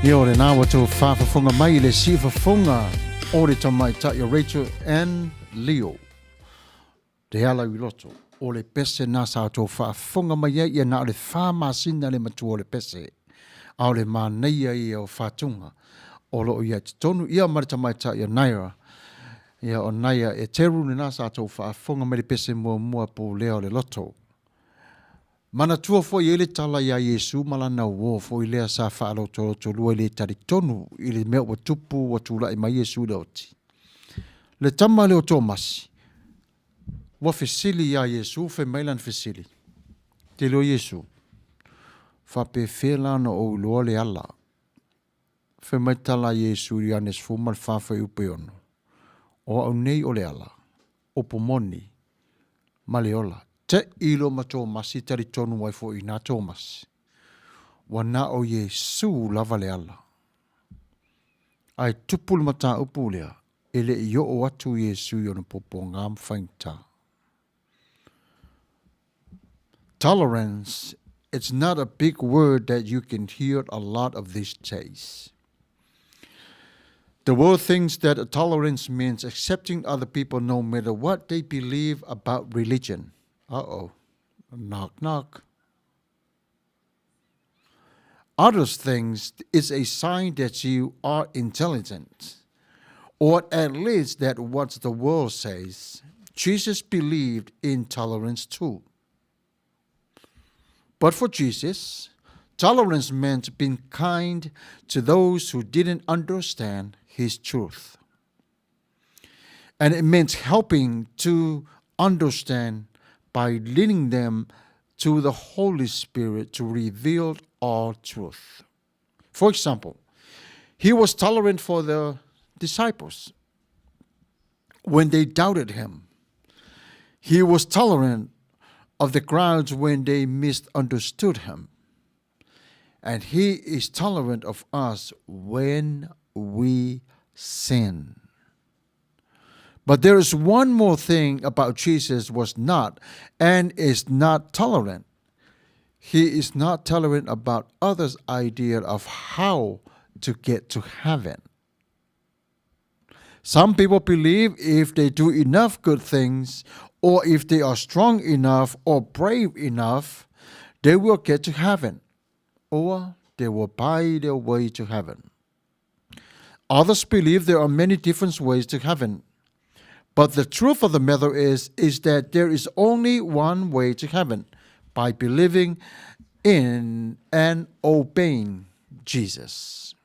Ia o lena ua tou faafofoga mai i le siufofoga o le tamaitai o Rachel Ann Leo. Te ala i loto o le pese na sa tou faafofoga mai ai ia na o le fa masina le matua o le pese. A o le manaia ia o fatuga o lo o ia i totonu ia ma le tamaitai o Naira. Ia o Naia Eteru lena sa tou faafofoga mai le pese muamua pulea o le loto. Manatua foi e le tala iā Iesu ma lana uō foi lea sa faalotolotolua i le talitonu i le mea ua tupu ua tulai mai Iesu i le oti. Le tama lea o Tomasi, ua fesili iā Iesu, fai mai lana fesili, Te iloa Iesu, faapefea la ona ou iloa le ala? Fai mai le tala a Iesu i Ioane 14 fuaiupu e 6, O au nei o le ala, upu moni, ma le ola. Te'i loa ma Tomasi, talitonu ai foi i ina Tomasi, ua na o Iesu lava le ala. Ae tupu le mataupu lea, e le i oo atu Iesu i ona puapuaga ma faigata. Tolerance, it's not a big word that you can hear a lot of these days. The world thinks that tolerance means accepting other people no matter what they believe about religion. Uh-oh. Knock, knock. Others think it's a sign that you are intelligent, or at least that what the world says. Jesus believed in tolerance too. But for Jesus, tolerance meant being kind to those who didn't understand his truth. And it meant helping to understand by leading them to the Holy Spirit to reveal all truth. For example, he was tolerant for the disciples when they doubted him. He was tolerant of the crowds when they misunderstood him. And he is tolerant of us when we sin. But there is one more thing about Jesus was not and is not tolerant. He is not tolerant about others' idea of how to get to heaven. Some people believe if they do enough good things, or if they are strong enough or brave enough, they will get to heaven, or they will buy their way to heaven. Others believe there are many different ways to heaven. But the truth of the matter is, is that there is only one way to heaven by believing in and obeying Jesus.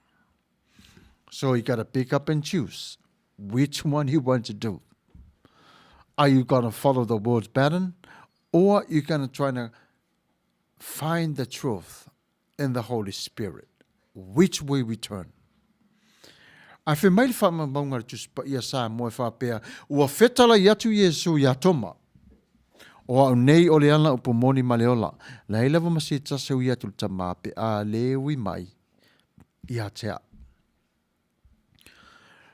So you got to pick up and choose which one you want to do. Are you going to follow the world's pattern or you going to try to find the truth in the Holy Spirit? Which way we turn? Ae fai mai le faamaumauga a le Tusi Paia Samoa e faapea, Ua fetalai atu Iesu iā Toma, O au nei o le ala upu moni ma le ola, leai lava ma se tasi ui atu le Tama pe a le ui mai ia te au.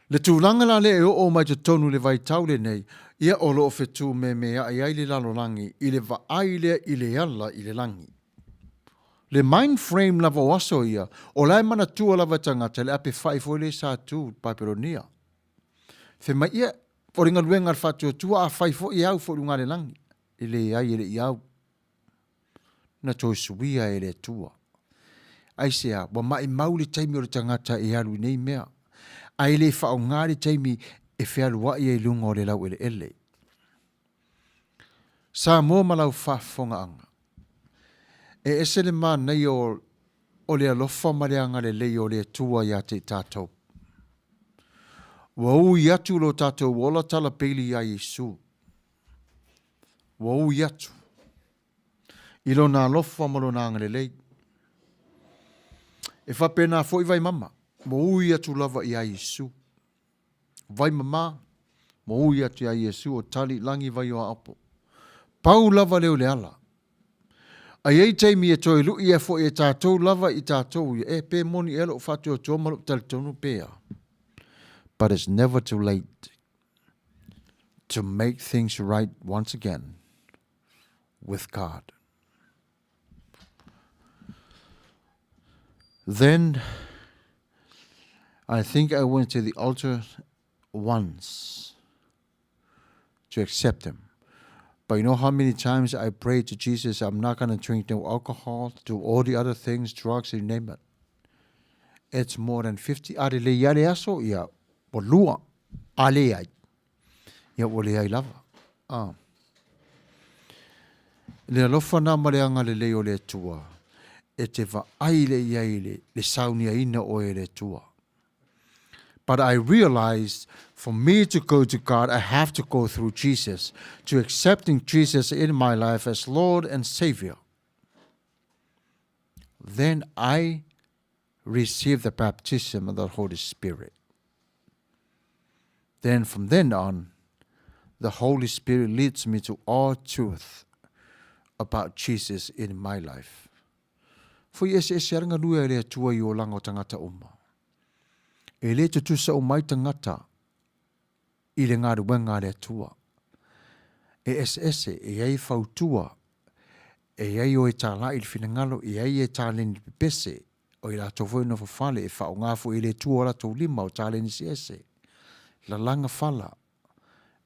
Le tulaga la lea e oo mai totonu i le vaitau lenei, ia o lo o fetumemea'i ai le lalolagi i le vaai lea i le ala i le lagi. Le mind frame lava o aso ia, o la e manatua lava e tagata le ape fa'i foi lea sa tu i Papelonia. Fai mai, ia, o le galuega a le faatuatua a fai foi e au foi i luga le lagi. E leai, e le i au. Na toe suia e le Atua. Aisea, ua maʻimau le taimi o le tagata e alu i nei mea, a e le faaaoga le taimi e fealuaʻi ai i luga o le laueleele. Samoa ma lau faafofogaaga. E ese le manaia o, o le alofa ma le agalelei o le Atua iā te i tātou. Ua ui atu lo tātou ola talapeili iā Iesu. Ua ui atu i lona alofa ma lona agalelei. E faapena foi Vaimama, ua ui atu lava iā Iesu. Vaimama, ua ui atu iā Iesu o tali lagi vai o aopo. Pau lava lea o le ala. A i ai taimi e toe luʻi ai foi e tātou lava i tātou ia, e pe moni ea loʻu faatuatua ma loʻu talitonu pe a. But it's never too late to make things right once again with God. Then. I think I went to the altar once to accept him. But you know how many times I prayed to Jesus, I'm not going to drink no alcohol, do all the other things, drugs, you name it. It's more than 50. A le ia le aso, ia, ua lua, a leai. Ia, ua leai lava. Ah. Le alofa na ma le agalelei o le Atua, e te vaai le i ai le, le sauniaina oe e le Atua. But I realized for me to go to God, I have to go through Jesus, to accepting Jesus in my life as Lord and Savior. Then I receive the baptism of the Holy Spirit. Then from then on, the Holy Spirit leads me to all truth about Jesus in my life. Foi eseese lava le galue a le Atua i olaga o tagata uma. E le tutusa uma ai tagata i le galuega a le Atua. E eseese, e i ai fautua, e i ai o e tālaʻi i le finagalo, e i ai e taleni pepese, o i latou foi e nofo fale, e faaaoga foi e le Atua o latou lima o taleni eseese, lalaga fala,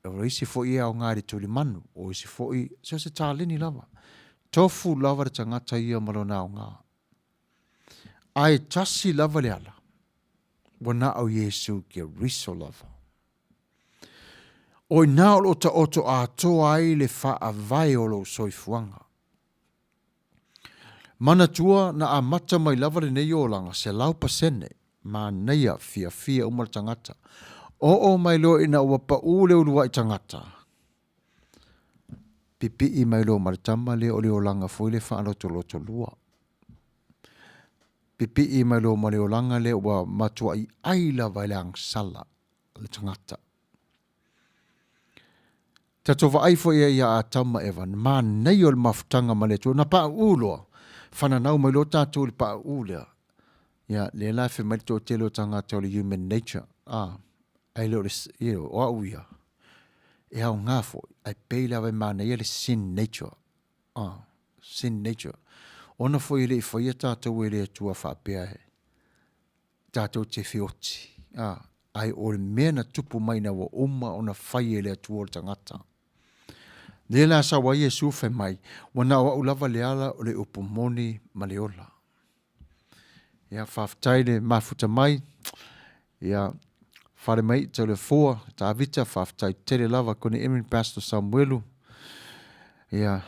o isi foi e aoga i le tulimanu, o isi foi, so se taleni lava. Tofu lava le tagata ia ma lona aoga. Ae tasi lava le ala, ua na o Iesu Keriso lava. O ina o lo o taoto atoa ai le faavae o lou soifuaga. Manatua na amata mai lava lenei olaga 100% manaia fiafia uma le tagata. Oo mai loa ina ua pau le uluai tagata, pipii mai loa ma le tama lea o le olaga foi le faalotoloto lua. Pipii mai loa ma le olaga lea ua matuai ai lava i le agasala le tagata. Tatou vaai foi ai ia Atama ma Eva, na manaia o le mafutaga ma le Atua, na pauu loa, fananau mai loa tatou i le pauu lea. Ia, lea la e fai mai le toatele o tagata o le human nature, a, ae le o le, you know, o au ia, e aoga foi, ae pei lava e manaia le sin nature, a, sin nature. Ona foi e le i faia tatou e le Atua faapea e, tatou te feoti, ā, ae o le mea na tupu mai ina ua uma ona fai e le Atua o le tagata. Lea la sau ai Iesu fai mai, Ua na o au lava le ala o le upu moni ma le ola. Ia, faafetai le mafuta mai. Ia, fale mai i le fua, Tavita, faafetai tele lava kone Emin Pastor Samuelu. Ia,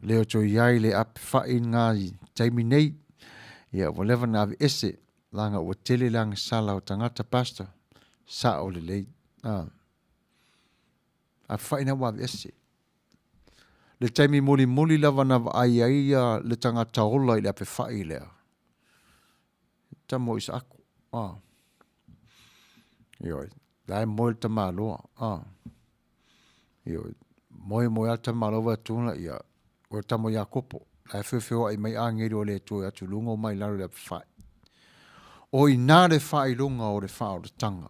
leo to iai le ape whai ngā i taimi nei. Ia, ua leva na ave ese, langa ua tele le agasala o tagata pastor, sao lelei. Ah. Ape whai na ua ave ese. Le taimi mulimuli lava na vaai ai ia le tagata ola i le ape whai lea. Tama o Isaako. Ah. Ioe, la e moe le tamaloa. Ah. Ioe, moe moe a le tamaloa wa tuna ia, o le tama o Iakopo. La e feofeoai mai agelu o le Atua atu luga o mai lalo i le ape whai. O ina le faailoga o le faaolataga,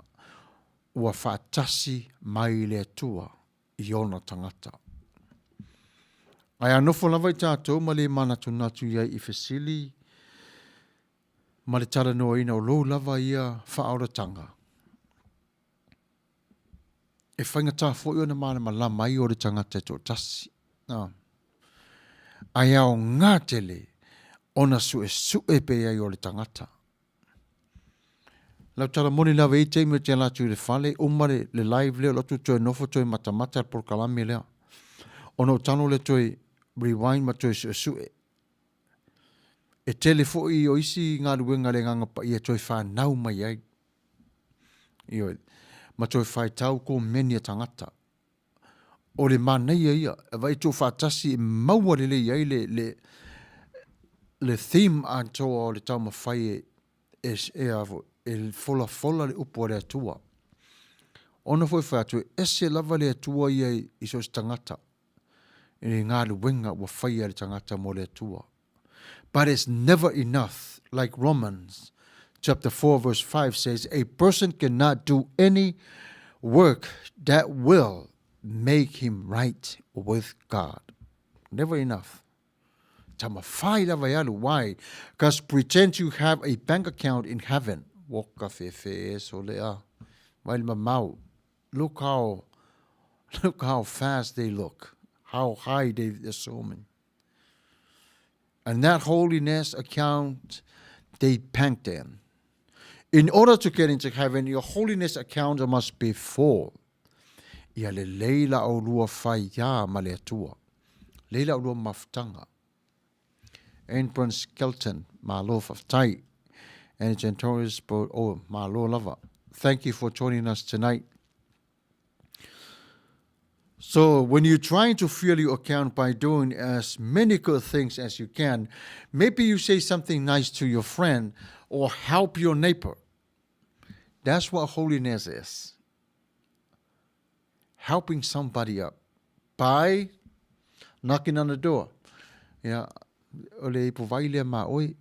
ua faatasi mai le Atua i ona tagata. Ae a nofo lava i tatou ma le manatunatu i ai i fesili ma le talanoaina o lou lava ia faaolataga, e faigata foi ona malamalama ai o le tagata e toatasi. Ae aoga tele ona suesue pea ai o le tagata. Lau tala moni lava i ai taimi ou te ala atu i le fale, uma le, le live lea, o atu toe nofo toe matamata le polokalame lea. Ona ou tago lea toe rewind ma toe suesue. E tele foi o isi galuega a le Agaga Paia e toe fanau mai ai. Ioe. Ma toe faitau komeni a tagata. O le manaia ia, e vaai tuufaatasi e maua lelei ai le, le, le theme atoa o le taumafai e, e, e, a foi, e folafola le upu a le Atua. Ona foi fai atu, e ese lava le Atua ia i, i so o se tagata, i le galuega ua faia e le tagata mo le Atua. But it's never enough, like Romans chapter 4 verse 5 says, a person cannot do any work that will make him right with God. Never enough. Tamafai lava e alu. Why? Because pretend you have a bank account in heaven. Woka fefe so le a. Vai le mamao. Look how, look how fast they look. How high they assuming. And that holiness account, they banked in. In order to get into heaven, your holiness account must be full. Ia lelei la oulua faiā ma le Atua. Lelei la oulua mafutaga. Anne Skelton, malo faafetai. And Gentorius, oh, malo lava. Thank you for joining us tonight. So when you're trying to fill your account by doing as many good things as you can, maybe you say something nice to your friend or help your neighbor. That's what holiness is. Helping somebody up by knocking on the door. Yeah, o le ipu vai lea ma oi.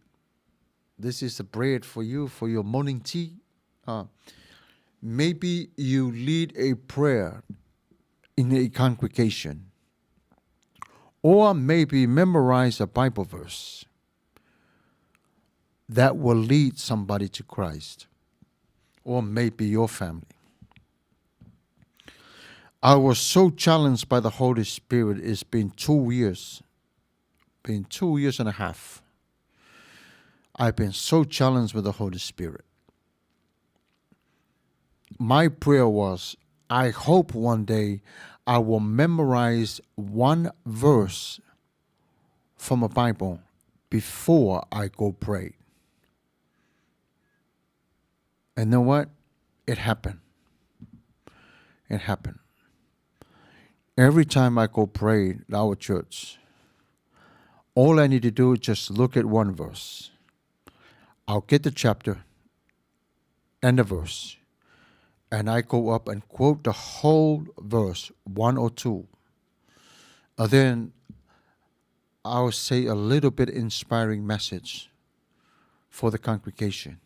This is the bread for you for your morning tea. Maybe you lead a prayer in a congregation. Or maybe memorize a Bible verse that will lead somebody to Christ. Or maybe your family. I was so challenged by the Holy Spirit. It's been 2 years. Been 2 years and a half. I've been so challenged with the Holy Spirit. My prayer was, I hope one day I will memorize one verse from a Bible before I go pray. And you know what? It happened. It happened. Every time I go pray at our church, all I need to do is just look at one verse. I'll get the chapter and the verse, and I go up and quote the whole verse, one or two. And then I'll say a little bit inspiring message for the congregation.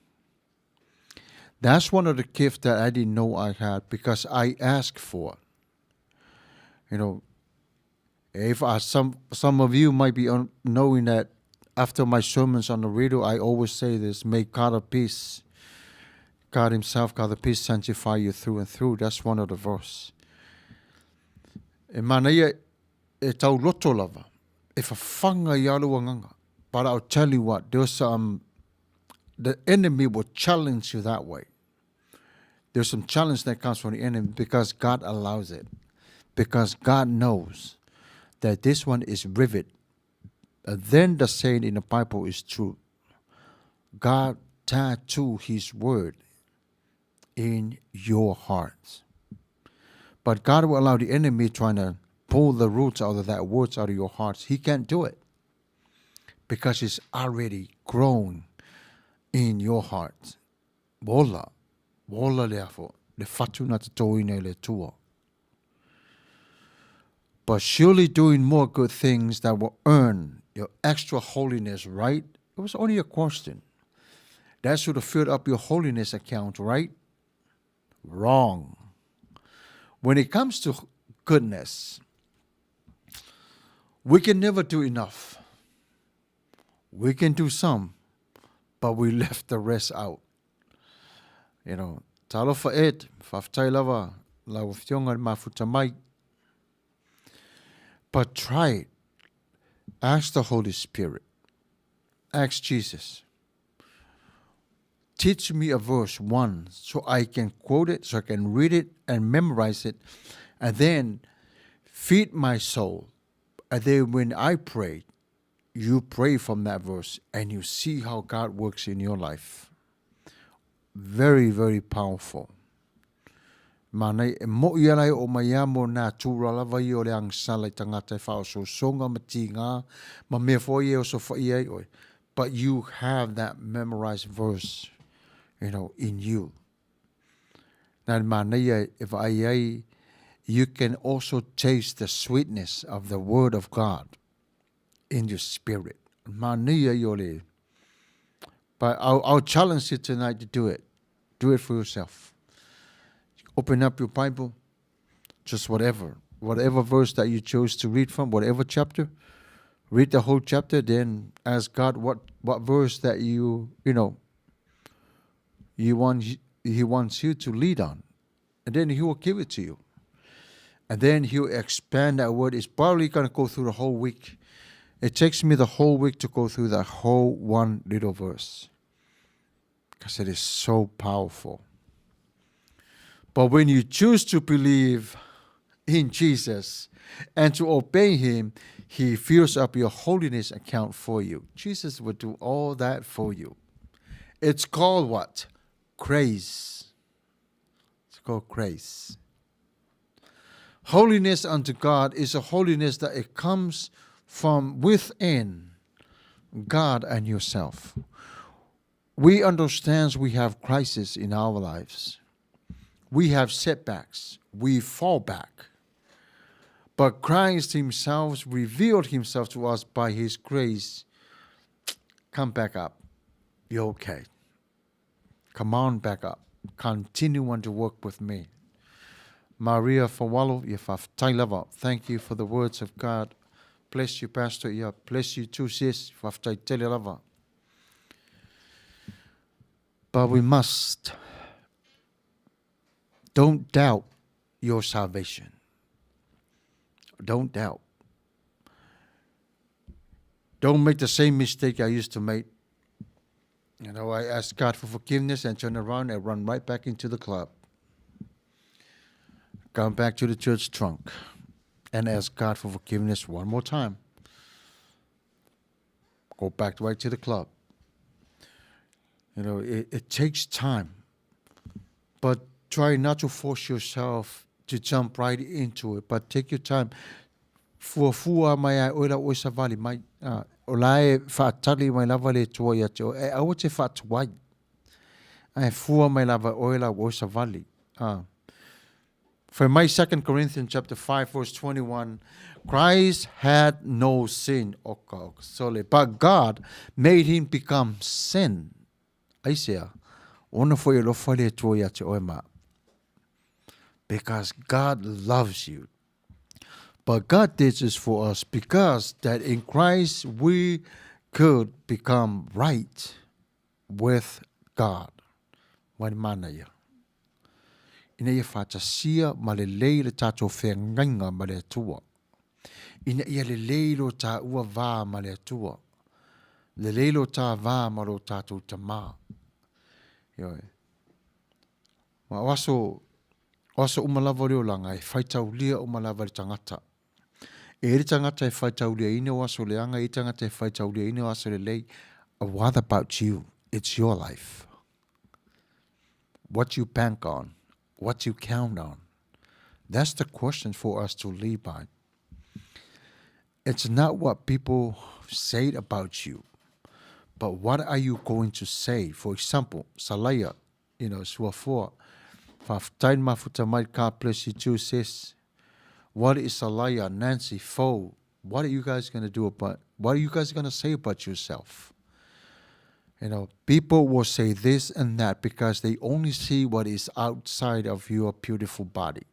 That's one of the gifts that I didn't know I had because I asked for it. You know, if I, some of you might be knowing that after my sermons on the radio, I always say this, may God of peace, God himself, God of peace, sanctify you through and through. That's one of the verse. E mana ia e tau loto lava, e whawhanga i alu anganga. But I'll tell you what, there's the enemy will challenge you that way. There's some challenge that comes from the enemy because God allows it. Because God knows that this one is rivet. Then the saying in the Bible is true. God tattoo his word in your hearts. But God will allow the enemy trying to pull the roots out of that words out of your hearts. He can't do it because it's already grown in your heart. Ola, ola le afo, le fatu na te tōina i le tua. But surely doing more good things that will earn your extra holiness, right? It was only a question. That should have filled up your holiness account, right? Wrong. When it comes to goodness, we can never do enough. We can do some, but we left the rest out. You know, talofa e, faafetai lava, lau afioga le mafuta mai. But try it. Ask the Holy Spirit. Ask Jesus. Teach me a verse, one, so I can quote it, so I can read it and memorize it, and then feed my soul. And then when I pray, you pray from that verse and you see how God works in your life. Very, very powerful. Mana e mo i ala e o mai a mo nā tūra lava i o le angsala i tangata e whaososoga ma tīngā, ma mea foi e o so whai ai oe. But you have that memorized verse, you know, in you. Nā manaia e vaai ai, you can also taste the sweetness of the word of God in your spirit. Manaia i o le. But I'll challenge you tonight to do it. Do it for yourself. Open up your Bible, just whatever verse that you chose to read from, whatever chapter, read the whole chapter, then ask God what verse that you want, He wants you to lead on. And then He will give it to you. And then He'll expand that word. It's probably going to go through the whole week. It takes me the whole week to go through that whole one little verse because it is so powerful. But when you choose to believe in Jesus and to obey Him, He fills up your holiness account for you. Jesus will do all that for you. It's called what? Grace. It's called grace. Holiness unto God is a holiness that it comes from within God and yourself. We understand we have crisis in our lives. We have setbacks. We fall back. But Christ himself revealed himself to us by his grace. Come back up. You're okay. Come on back up. Continue on to work with me. Maria Fawalo, faafetai lava. Thank you for the words of God. Bless you, Pastor. Yeah, bless you too, sis. Faafetai tele lava. But we must don't doubt your salvation. Don't doubt. Don't make the same mistake I used to make. You know, I ask God for forgiveness and turn around and run right back into the club. Come back to the church trunk and ask God for forgiveness one more time. Go back right to the club. You know, it, it takes time, but try not to force yourself to jump right into it, but take your time. Fuafua mai ai oe la oe savali mai. O la e whaatali mai lava le tua ia te oe. E aua te whaatuai. Ae fua mai lava oe la oe savali. For my 2 Corinthians chapter 5 verse 21, Christ had no sin, but God made him become sin. Aisea, ona foi alofa le Atua ia te oe ma. Because God loves you. But God did this for us because that in Christ we could become right with God. Wai mana ia. Ina ia faatasia ma lelei le tātou wheangaiga ma le Atua. Ina ia lelei lo tāua vā ma le Atua. Lelei lo tā vā ma lo tātou tamā. Ioe. Ma o aso, o aso uma lava o le olaga, e whaitaulia uma lava le tangata. E le tangata e whaitaulia ina o aso leaga, e tangata e whaitaulia ina o aso lelei. What about you? It's your life. What you bank on, what you count on. That's the question for us to live by. It's not what people say about you, but what are you going to say? For example, Salaya, you know, Suafoa, faafetai mafuta mai, God bless you too, sis. What is Salaya, Nancy, Fo? What are you guys going to do about, what are you guys going to say about yourself? You know, people will say this and that because they only see what is outside of your beautiful body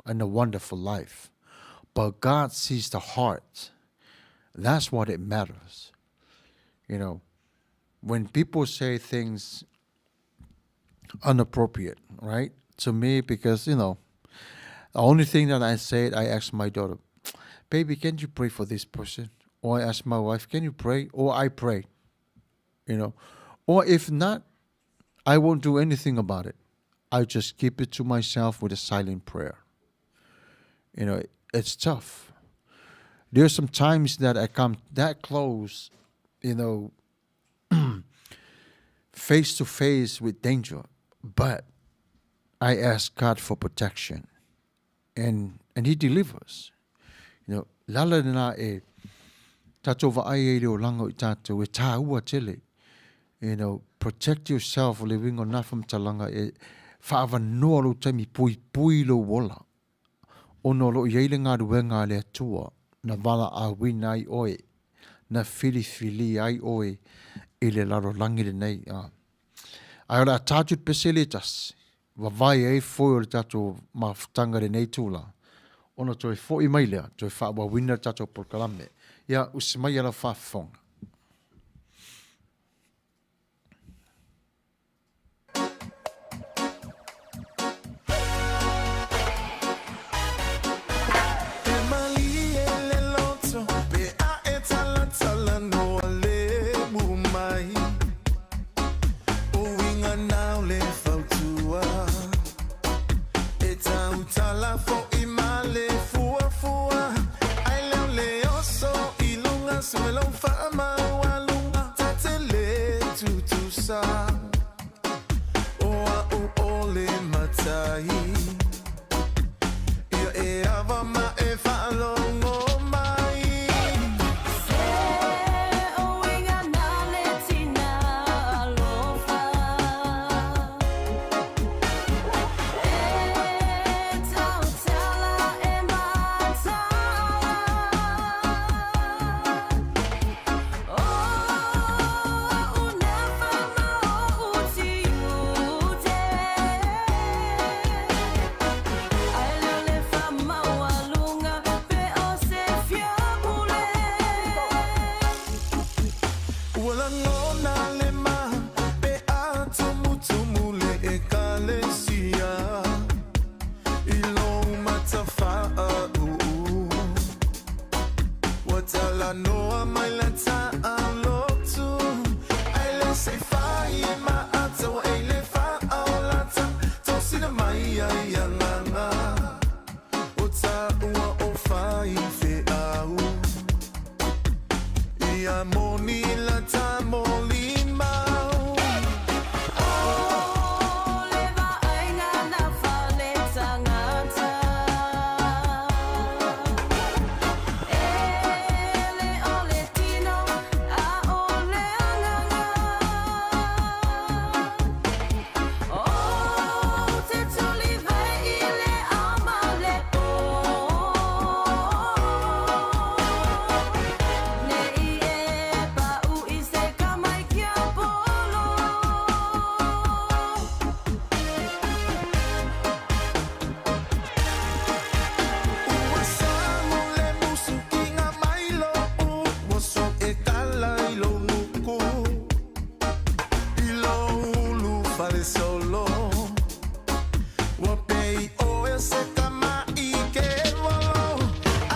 and a wonderful life. But God sees the heart. That's what it matters. You know, when people say things inappropriate, right? To me, because, you know, the only thing that I said, I asked my daughter, baby, can you pray for this person? Or I ask my wife, can you pray? Or I pray, you know. Or if not, I won't do anything about it. I just keep it to myself with a silent prayer. You know, it's tough. There's some times that I come that close, you know, face to face with danger, but I ask God for protection, and He delivers. You know, lala na e tātou vaai e le olaga o i tātou, e tāua tele. You know, protect yourself o le wingo nā whamtalanga e whaawanoa lo taimi pui pui lo wola. Ona o lo o i ai le galuega a le Atua, na valaauina ai oe, na filifilia ai oe i le lalolagi lenei. Ae o le a tatou le pese le tasi, vavae ai foe o le tatou mafutaga i lenei itula, ona toe foi mai lea, toe faaauauina le tatou polokalame. Ia, usi mai lau faafofoga. na o le fautua E tautala fo'i ma le fuafua Ai lea o le oso i luga Sue lou faamaualuga Ta te le tutusa O a'u o le matai Ia e ava ma e faalogo mai. Se uiga na le tina alofa E tautala e mataala O a'u na whamao tiute Ai leo le whamaualuga pe o se fiapule. Ua lagona le ma pe a tumutumu le ekalesia i lou matawhaauu. Ua talanoa mai la taalotu, ai le se i fai e maata ua ei le faaolata tosina mai ai agaga o taua o faifeau. Ia moni la tamolimau. O le vaaiga na fale tagata E le o le tino a o le agaga O te tulivae i le ao ma le po Ne i e pau i se kamaikiapolo. Ua sago le musu ki ngā mai lou Moso e kala i lou nuku I lou ulu fale solo Ua pei oe o se tama i ke volo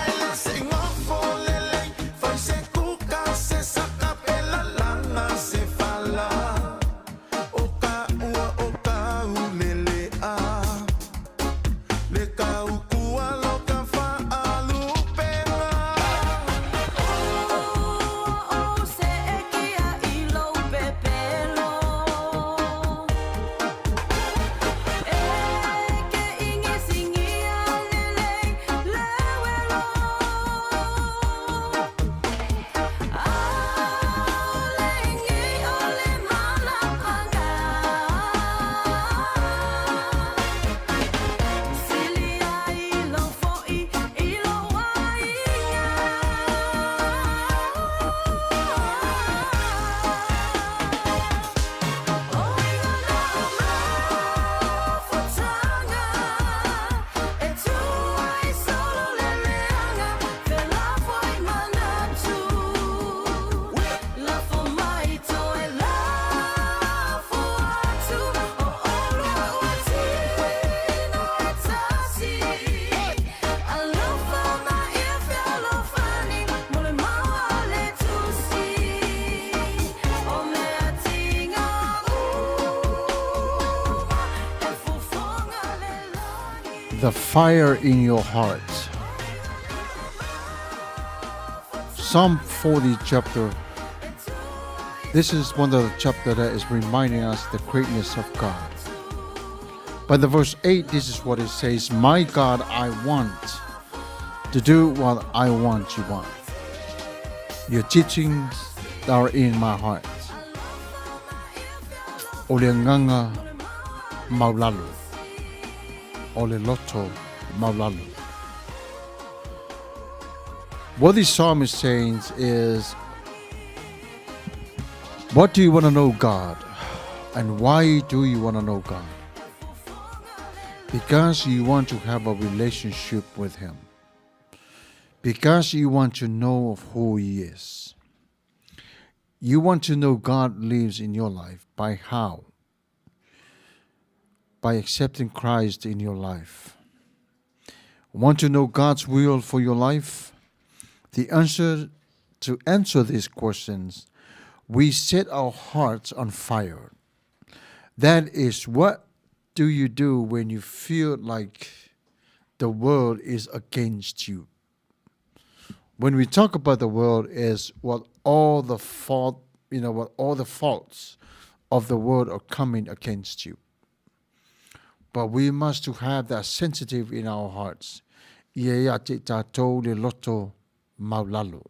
Ai le se ngofo lelei Fai se kuka se saka pe lalaga se fala O ka ua o ka ulele a Le ka ukua lo ka faalupega. Ua ou seetia i lou pepelo E ke igisigia lelei le welo Aole nei o le malapanga Silia i lou fo'i i lou aiga. O uiga na mafutaga e tu ai solo le leaga felafoai manatu Lafo mai toe lafo atu o olua ua tino e tasi Alofa ma ia fealofani mo le mau a le tusi O mea tiga uma e fofoga le lagi. The fire in your heart. Psalm 40 chapter. This is one of the chapter that is reminding us the greatness of God. By the verse 8, this is what it says, My God, I want to do what I want you want. Your teachings are in my heart. O le agaga maulalo, o le loto maulalo. What this psalm is saying is, what do you want to know God? And why do you want to know God? Because you want to have a relationship with Him. Because you want to know of who He is. You want to know God lives in your life by how? By accepting Christ in your life. Want to know God's will for your life? The answer to answer these questions, we set our hearts on fire. That is what do you do when you feel like the world is against you? When we talk about the world is what all the fault, you know, what all the faults of the world are coming against you. But we must to have that sensitive in our hearts. Ia ia te tātou le loto maulalo.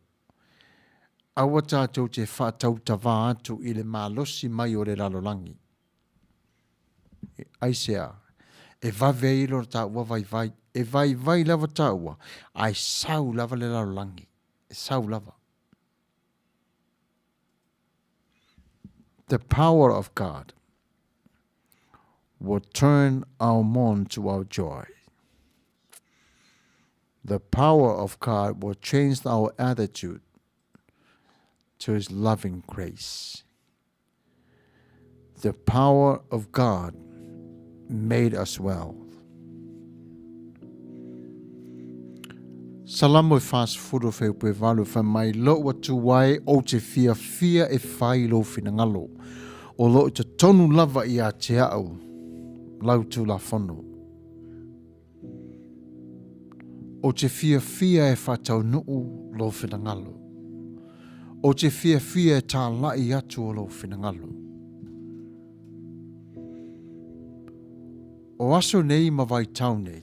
Aua tātou te whātautawā atu i le malosi mai o le lalolagi. Aisea, e vave ai lo tāua vaivai, e vaivai lava tāua, ae sau lava le lalolagi, e sau lava. The power of God will turn our mourn to our joy. The power of God will change our attitude to His loving grace. The power of God made us well. Salamo e 40 fuaifaupu e valu fai mai lou atu ai ou te fiafia e fai i lou finagalo, o lo o totonu lava ia te au lau Tulafono. Ou te fiafia e faataunuu lou finagalo. Ou te fiafia e tālaʻi atu o lou finagalo. O aso nei ma vaitau nei,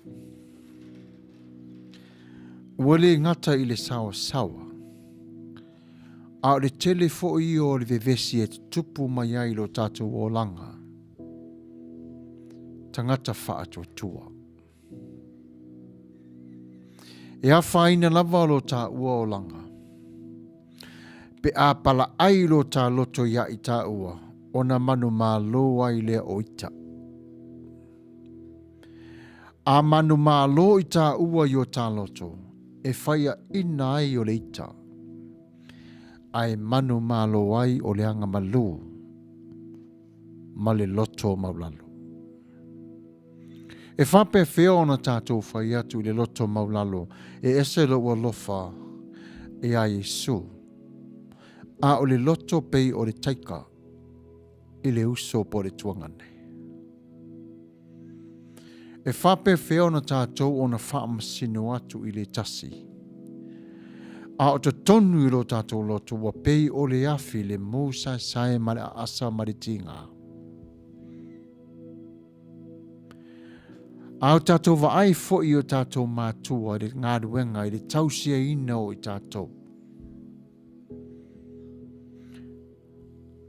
ua le gata i le saoasaoa, a o le tele foi ia o le vevesi e tutupu mai ai lo tatou olaga tagata faatuatua. E afaina lava lo tāua olaga, pe a palaʻai lo tā loto iā i tāua, ona manumalo ai lea o ita. A manumalo i tāua i o tā loto, e faiaʻina ai o le ita, a e manumalo ai o le aga malū ma le loto maulalo. E faapefea ona tatou fai atu i le loto maulalo e ese lou alofa iā Iesu, a o le loto pei o le taika i le uso po o le tuagane? E faapefea ona tatou ona faamasino atu i le tasi, a o totonu i lo tatou loto ua pei o le afi le mūsaesae ma le aasa ma le tigā? A o tatou vaai foi i o tatou mātua i le galuega i le tausiaina o i tatou.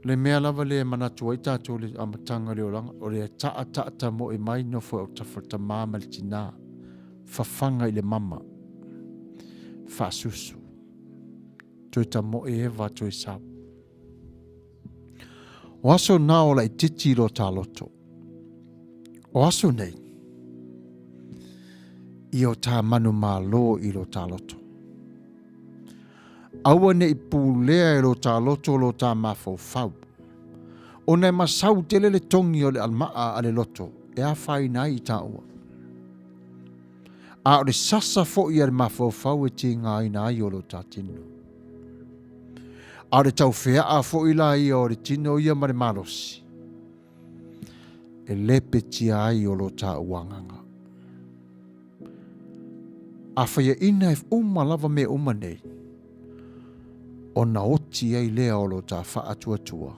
Le mea lava lea e manatu ai tatou i le amataga o le olaga, o le taataatamoe mai nofo e autafa le tamā ma le tinā, fafaga i le mama, faasusu, toe tamoe eva toe sau. O aso nā o laititi i lo tā loto. O aso nei, i o tā manu mālō i lo tā loto. Aua ne i pulea e lo tā loto lo tā mafaufau. Ona e masau tele le togi o le almaa a le loto e afaina ai i tāua. A o le sasa foi a le mafaufau e tigaina ai o lo tā tino. A o le taufeaa foi la ia o le tino ia ma le malosi, e lepetia ai o lo tāua agaga. A faiaina e uma lava mea uma nei, ona oti ai lea o lo tā faatuatua,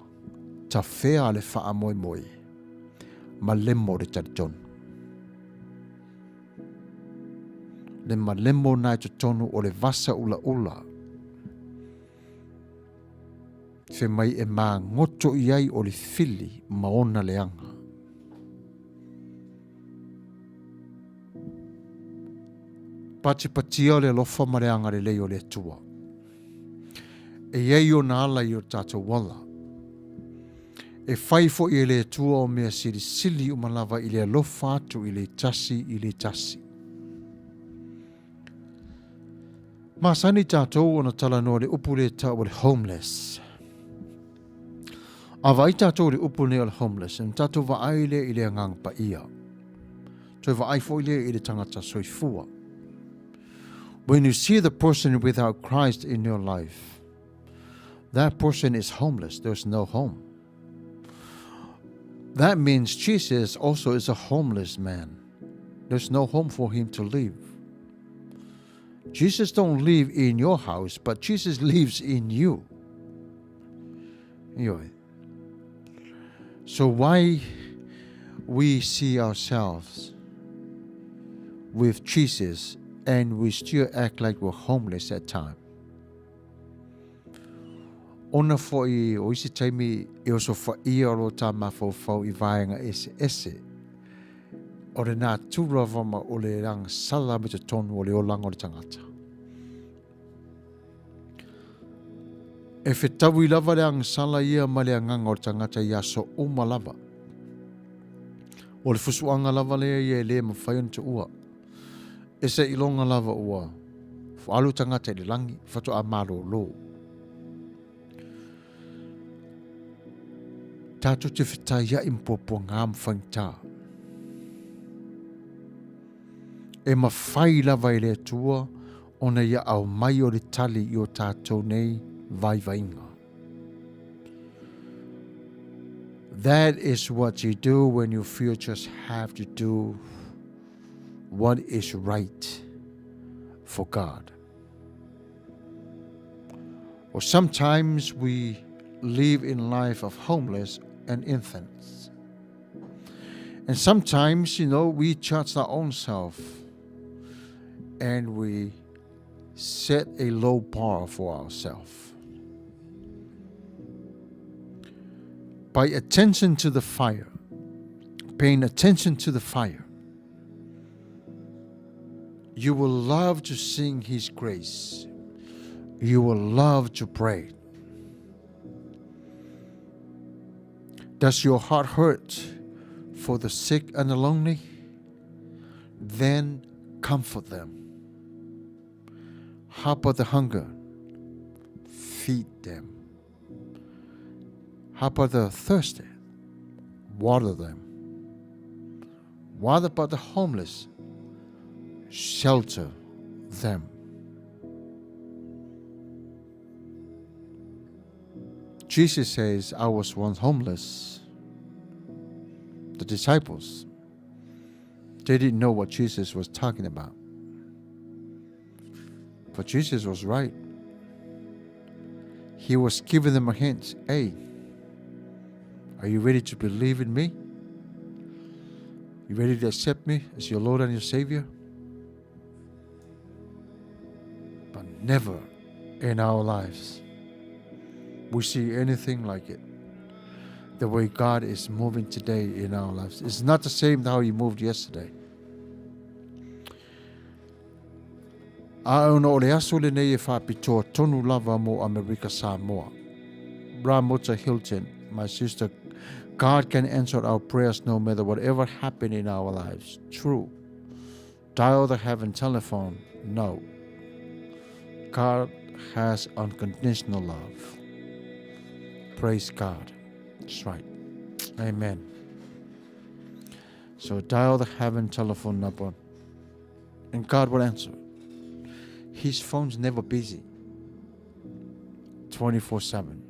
tafea le faamoemoe, ma lemo le talitonu. Le malemo na i totonu o le vasa ulaula. Fe mai e magoto i ai o le fili ma ona leaga. Patipatia o le alofa ma le agalelei o le Atua. E i ai ona ala i o tatou ola. E fai foi e le Atua o mea silisili uma lava i le alofa atu i le tasi i le tasi. Masani tatou ona talanoa le upu lea tau o le homeless. A vaai tatou i le upu nei o le homeless, ona tatou vaai lea i le agaga paia. Toe vaai foi lea i le tagata soifua. When you see the person without Christ in your life, that person is homeless. There's no home. That means Jesus also is a homeless man. There's no home for him to live. Jesus don't live in your house, but Jesus lives in you. Anyway. So why we see ourselves with Jesus and we still act like we're homeless at time? Ona foʻi o isi taimi e osofaia o lo tā mafaufau i vaega eseese o le natura lava ma o le agasala me totonu o le olaga o le tagata. E fetaui lava le agasala ia ma le agaga o le tagata i aso uma lava. O le fusuaga lava lea ia e le mafai ona tuua. E seiloga lava ua alu tagata i le lagi faatoa malōlō. Tatou te fetaiaʻi ma puapuagā ma faigata. E mafai lava e le Atua ona ia aumai o le tali i o tatou nei vaivaiga. That is what you do when you feel just have to do what is right for God. Or sometimes we live in life of homeless and infants. And sometimes, you know, we judge our own self and we set a low bar for ourselves. By attention to the fire, paying attention to the fire, you will love to sing His grace. You will love to pray. Does your heart hurt for the sick and the lonely? Then comfort them. How about the hunger? Feed them. How about the thirsty? Water them. What about the homeless? Shelter them. Jesus says, I was once homeless. The disciples, they didn't know what Jesus was talking about. But Jesus was right. He was giving them a hint. Hey, are you ready to believe in me? You ready to accept me as your Lord and your Savior? But never in our lives we see anything like it. The way God is moving today in our lives. It's not the same how He moved yesterday. A ona o le aso lenei e faapitoa tonu lava mo Amerika Samoa. Ramota Hilton, my sister, God can answer our prayers no matter whatever happened in our lives. True. Dial the heaven telephone. No. God has unconditional love. Praise God. That's right. Amen. So dial the heaven telephone number and God will answer. His phone's never busy. 24 7.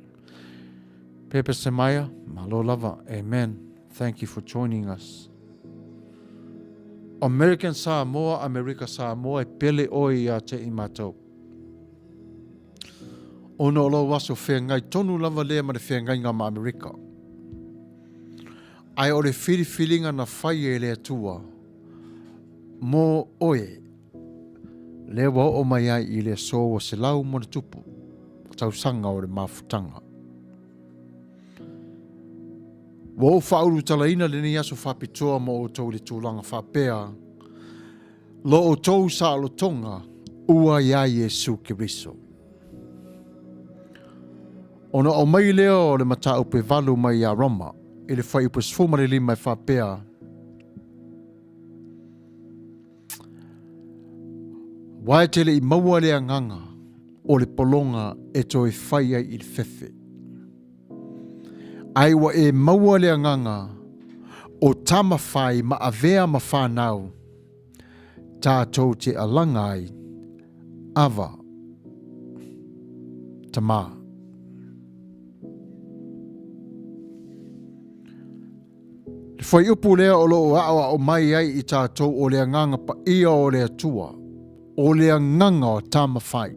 Pepe Semaya, malo lava. Amen. Thank you for joining us. American Samoa, Amerika Samoa, e pele oe ia te i matou. Ona o lou aso whengai tonu lava lea ma le whengaiga ma Amerika. Ae o le whiriwhiringa na whai e le Atua mō oe, lea ua oo mai ai i le aso ua 100+ tausaga o le mafutaga. Ua ou faaulutalaina lenei aso faapitoa mo outou i le tulaga faapea, Lo outou saolotoga ua iā Iesu Keriso. Ona aumai lea o le mataupu e valu mai iā Roma i le fuaiupu 15 e faapea, Aua e te le i maua le agaga o le pologa e toe fai ai i le fefe. Ae ua e maua le agaga o tama whai ma avea ma whanau, tātou te alanga ai, Ava, Tamā. fuaiupu lea o lo o aʻoaʻo mai ai i tatou o le Agaga Paia o le Atua, o le agaga o Tamafai.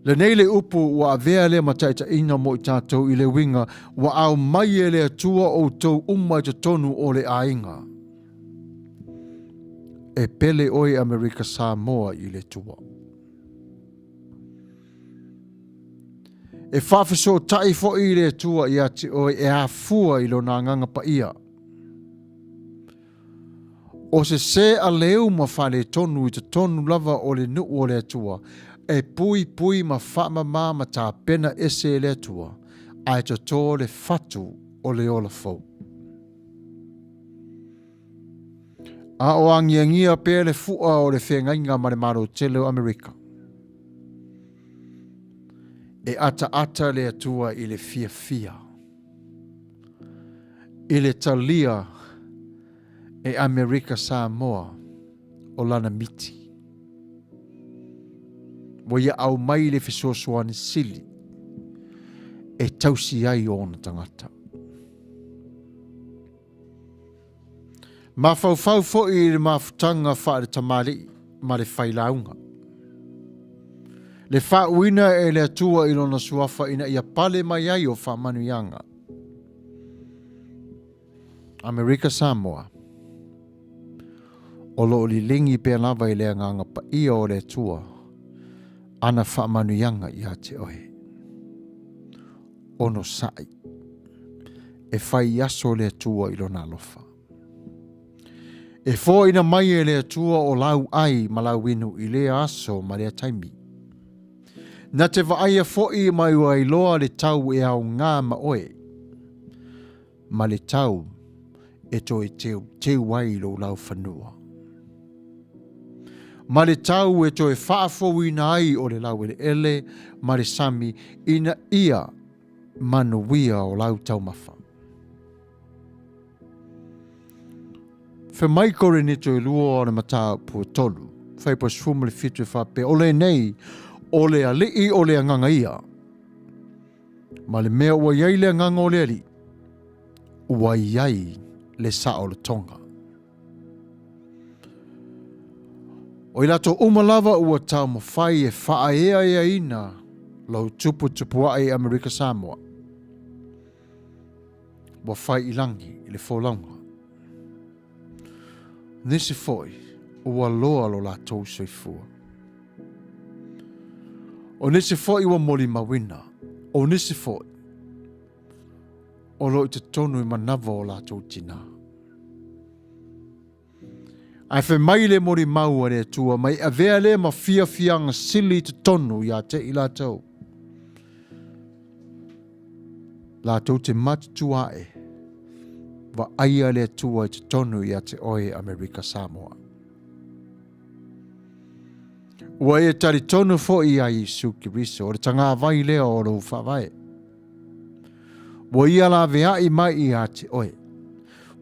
Lenei le upu ua avea lea ma taitaiga mo i tatou i le uiga ua aumai e le Atua outou uma i totonu o le aiga. E pele oe Amerika Samoa i le Atua. E faafesootai foi i le Atua ia te oe e afua i lona agaga paia. O se sē aleu ma faaletonu i totonu lava o le nuu o le Atua, e puipui ma faamama ma tapena ese e le Atua, ae toto le fatu o le ola fou. A o agiagia pea le fua o le feagaiga ma le Malo tele o Amerika. E ataata le Atua i le fiafia. I le talia e Amerika Samoa o lana miti. Ua ia aumai le fesoasoani sili e tausi ai ona tagata. Mafaufau foi i le mafutaga faale-tamalii ma le failauga. Le faauuina e le Atua i Lona Suafa ina ia pale mai ai o faamanuiaga. Amerika Samoa. O lo o liligi pea lava i le Agaga Paia o le Atua ana faamanuiaga ia te oe. Onosai. E fai aso le Atua i Lona alofa. E foaina mai e le Atua o lau ai ma lau inu i lea aso ma lea taimi. Na te vaaia foi mai ua iloa le tau e aoga ma oe, ma le tau e toe teuteu ai lou laufanua. Ma le tau e toe faafouina ai o le laueleele ma le sami ina ia manuia o lau taumafa. Fai mai Korinito e lua o le mataupu e tolu, fuaiupu 17 e faapea, O lenei, o le Alii o le Agaga ia, ma le mea ua i ai le Agaga o le Alii, ua i ai le saolotoga. O i latou uma lava ua taumafai e faaeaeaina lou tuputupuae i Amerika Samoa, ua fai i lagi i le folauga. Nisi foi ua loa lo latou soifua. O nisi foi ua molimauina, o nisi foi o lo o i totonu i manava o latou tinā. Ae fai mai le molimau a le Atua, mai avea lea ma fiafiaga sili i totonu ia te i latou. Latou te matutua ae, vaaia le Atua i totonu ia te oe Amerika Samoa. Ua e talitonu foi ia Iesu Keriso, o le tagavai lea o lou faavae. Ua ia laveai mai ia te oe.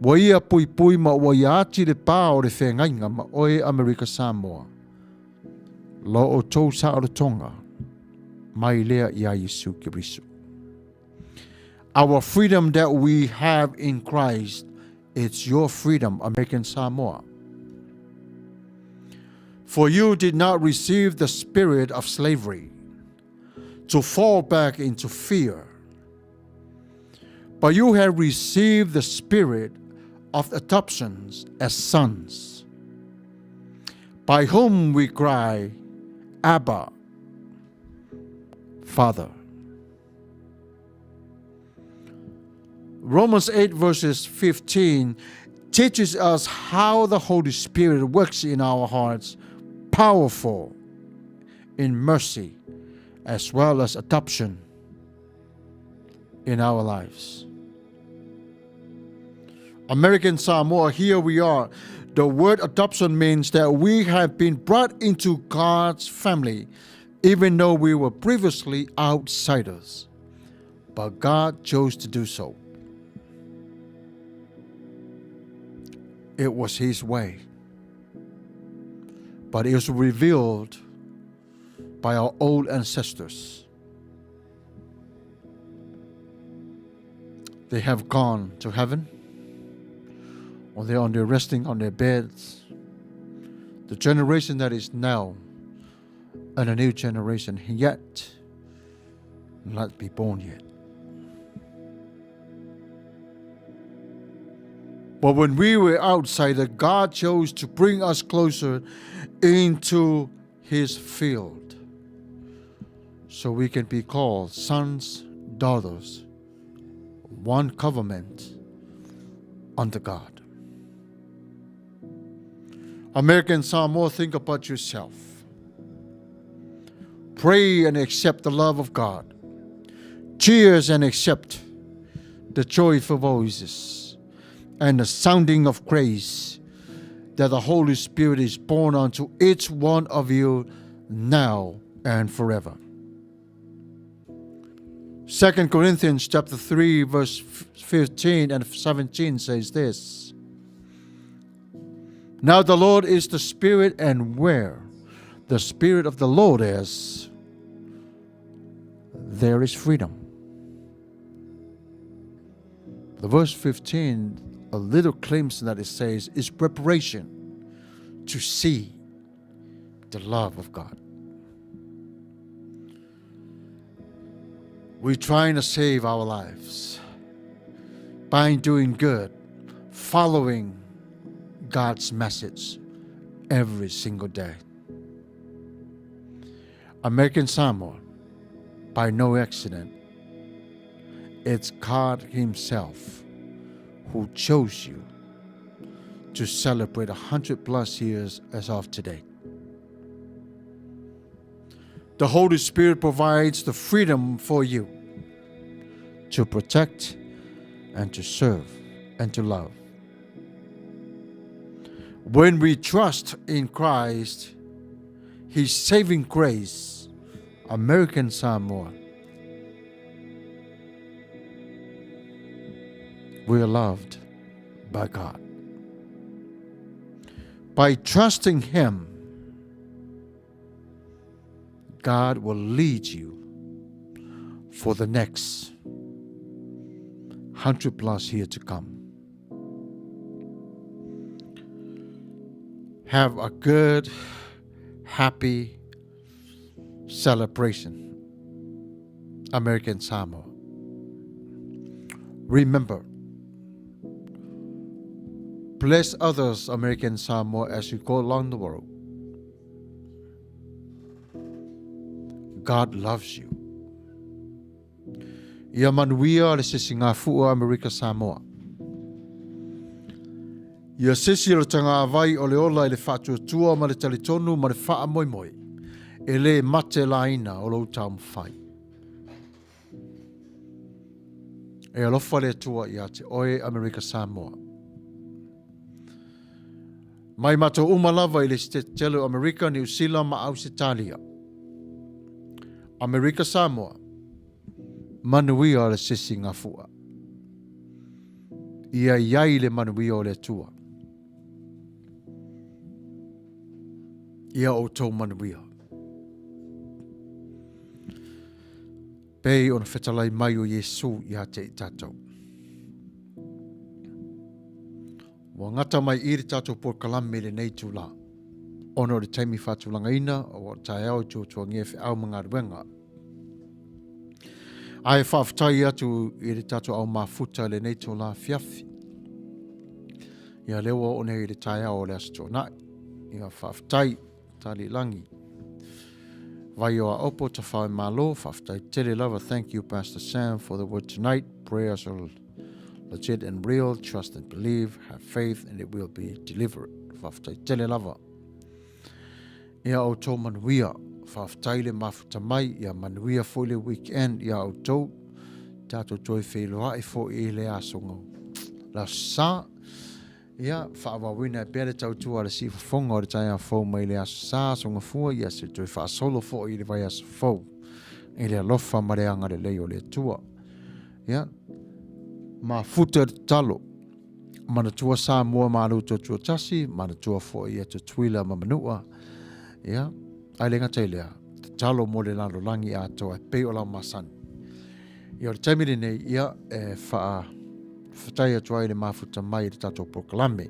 Ua ia puipui ma ua ia ati le pā o le feagaiga ma oe Amerika Samoa. Lo outou saolotoga mai lea ia Iesu Keriso. Our freedom that we have in Christ, it's your freedom, American Samoa. For you did not receive the spirit of slavery to fall back into fear, but you have received the spirit of adoptions as sons, by whom we cry, Abba, Father. Romans 8 verses 15 teaches us how the Holy Spirit works in our hearts, powerful in mercy as well as adoption in our lives. American Samoa, here we are. The word adoption means that we have been brought into God's family, even though we were previously outsiders. But God chose to do so. It was His way. But it was revealed by our old ancestors. They have gone to heaven. Or they're on their resting on their beds. The generation that is now and a new generation yet not be born yet. But when we were outside, God chose to bring us closer into his field so we can be called sons, daughters, one covenant unto God. American Samoa, think about yourself. Pray and accept the love of God. Cheers and accept the joyful voices and the sounding of grace that the Holy Spirit is born unto each one of you now and forever. 2 Corinthians chapter 3 verse 15 and 17 says this. Now the Lord is the Spirit, and where the Spirit of the Lord is, there is freedom. The verse 15, a little glimpse that it says, is preparation to see the love of God. We're trying to save our lives by doing good, following God's message every single day. American Samoa, by no accident, it's God Himself who chose you to celebrate 100 plus years as of today. The Holy Spirit provides the freedom for you to protect and to serve and to love. When we trust in Christ, His saving grace, American Samoa, we are loved by God. By trusting Him, God will lead you for the next 100 plus years to come. Have a good, happy celebration, American Samoa. Remember, bless others, American Samoa, as you go along the road. God loves you. Ia manuia le sisigafua Amerika Samoa. Ia sisi o le tagavai o le ola i le faatuatua ma le talitonu ma le faamoemoe e le mate laina o lou taumafai. E alofa le Atua ia te oe Amerika Samoa. Mai matou uma lava i le Sitete tele o Amerika, Niu Sila ma Ausetalia. Amerika Samoa, manuia le sisigafua. Ia i ai le manuia o le Atua. Ia outou manuia. Pei ona fetalai mai o Iesu ia te i tatou. Ua gata mai i le tatou polokalame i lenei itulā, ona o le taimi faatulagaina o taeao i tuatuagia feau ma galuega. Ae faafetai atu i le tatou au mafuta i lenei itulā afiafi. Ia lea ua oo nei i le taeao o le Aso Toonai. Ia faafetai Tali Langi. Vai o Aopo Tawhai Malo, faafetai tele lava. Thank you Pastor Sam for the word tonight. Prayers are legit and real. Trust and believe. Have faith and it will be delivered. Faafetai tele lava. Ia outou manuia. Faafetai le mafuta mai. Ia manuia foi le weekend ia outou. Tatou toe feiloai foi i le aso ngau. La sa. Ia, faaauauina ai pea le tautua a le siufofoga o le taeao fou mai le Aso Sa, Aso Gafua, ia se toe faasolo foi i le vaiaso fou i le alofa ma le agalelei o le Atua. Ia, mafuta le tatalo, manatua Samoa Malo Tuatuatasi, manatua foi ia Tutuila ma Manua, ia, ae le gata i lea, tatalo mo le lalolagi atoa e pei o lau masani. Ia, o le taimi lenei, ia, e faa... Faafetai atu ai i le mafuta mai i le tatou polokalame.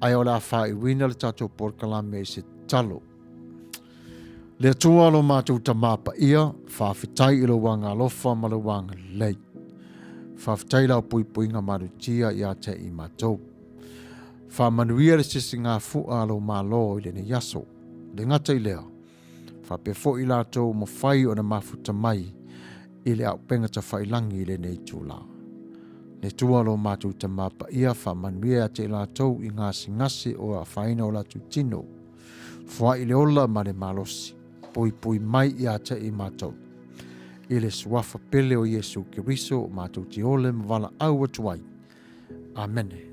Ae o le a faaiuina le tatou polokalame i se tatalo. Le Atua lo matou Tamā Paia, faafetai i lou agaalofa ma lou agalelei. Faafetai i lau puipuiga malutia ia te i matou. Faamanuia le sisigafua a lou Malo i lenei aso. Le gata i lea, faapea foi i latou ua mafai ona mafuta mai i le auupega tafailagi i lenei itula. Le Atua lo matou Tamā Paia, faamanuia ia te i latou i gasegase o afaina o latou tino. Foai le ola ma le malosi, puipui mai ia te i matou. I le suafa pele o Iesu Keriso o matou te ole ma valaau atu ai. Amene.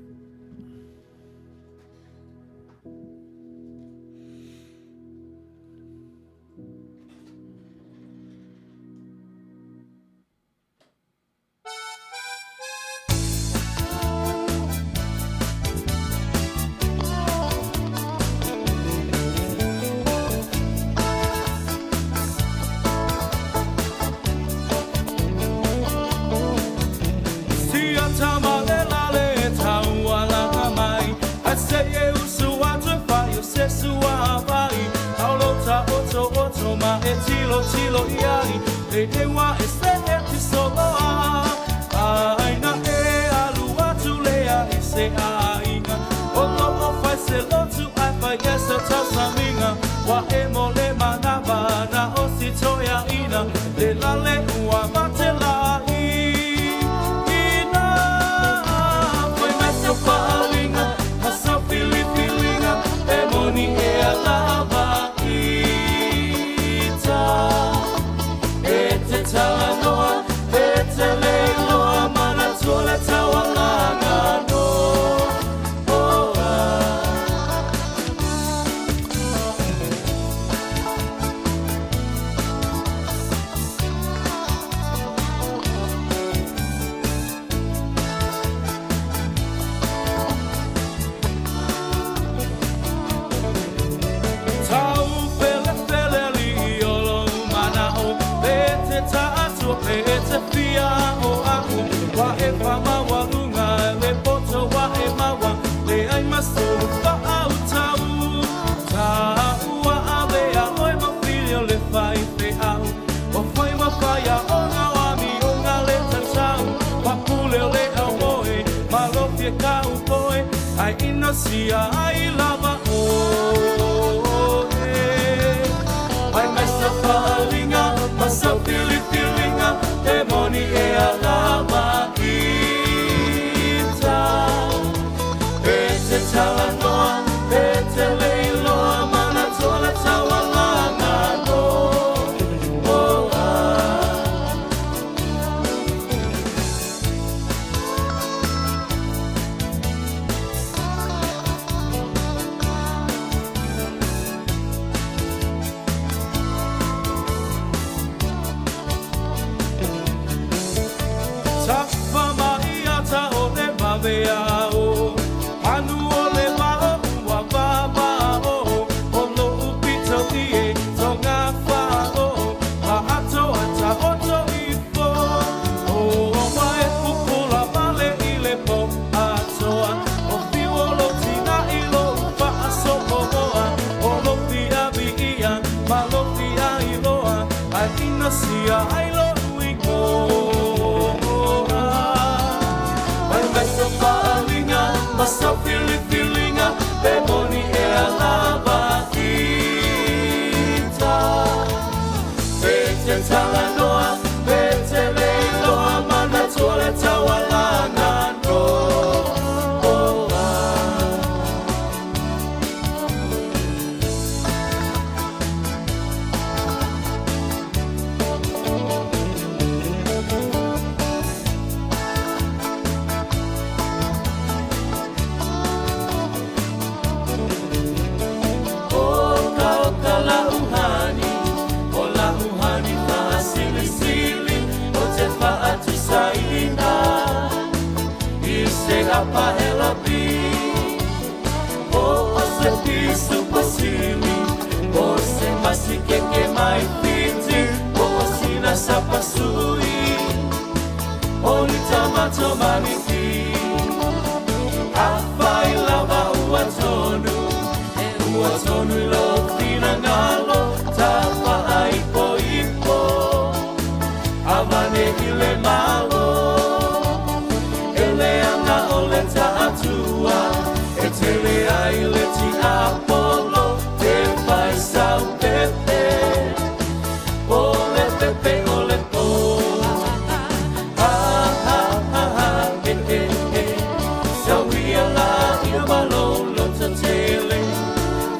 tonu i lou finagalo Tafaaipoipo Avane i le Malo E leaga o le taatua E tele ai le tiapolo Te fai sau pepe O le pepe o le po Ha ha ha ha he he he Sau ia la ina ma lou loto tele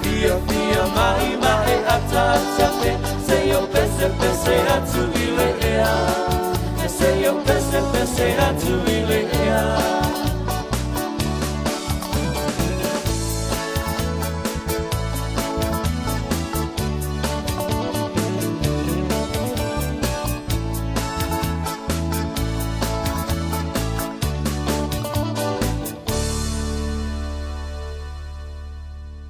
Fia fia mai mae atatate Se o pese pese atu i le ea Se o pese pese atu.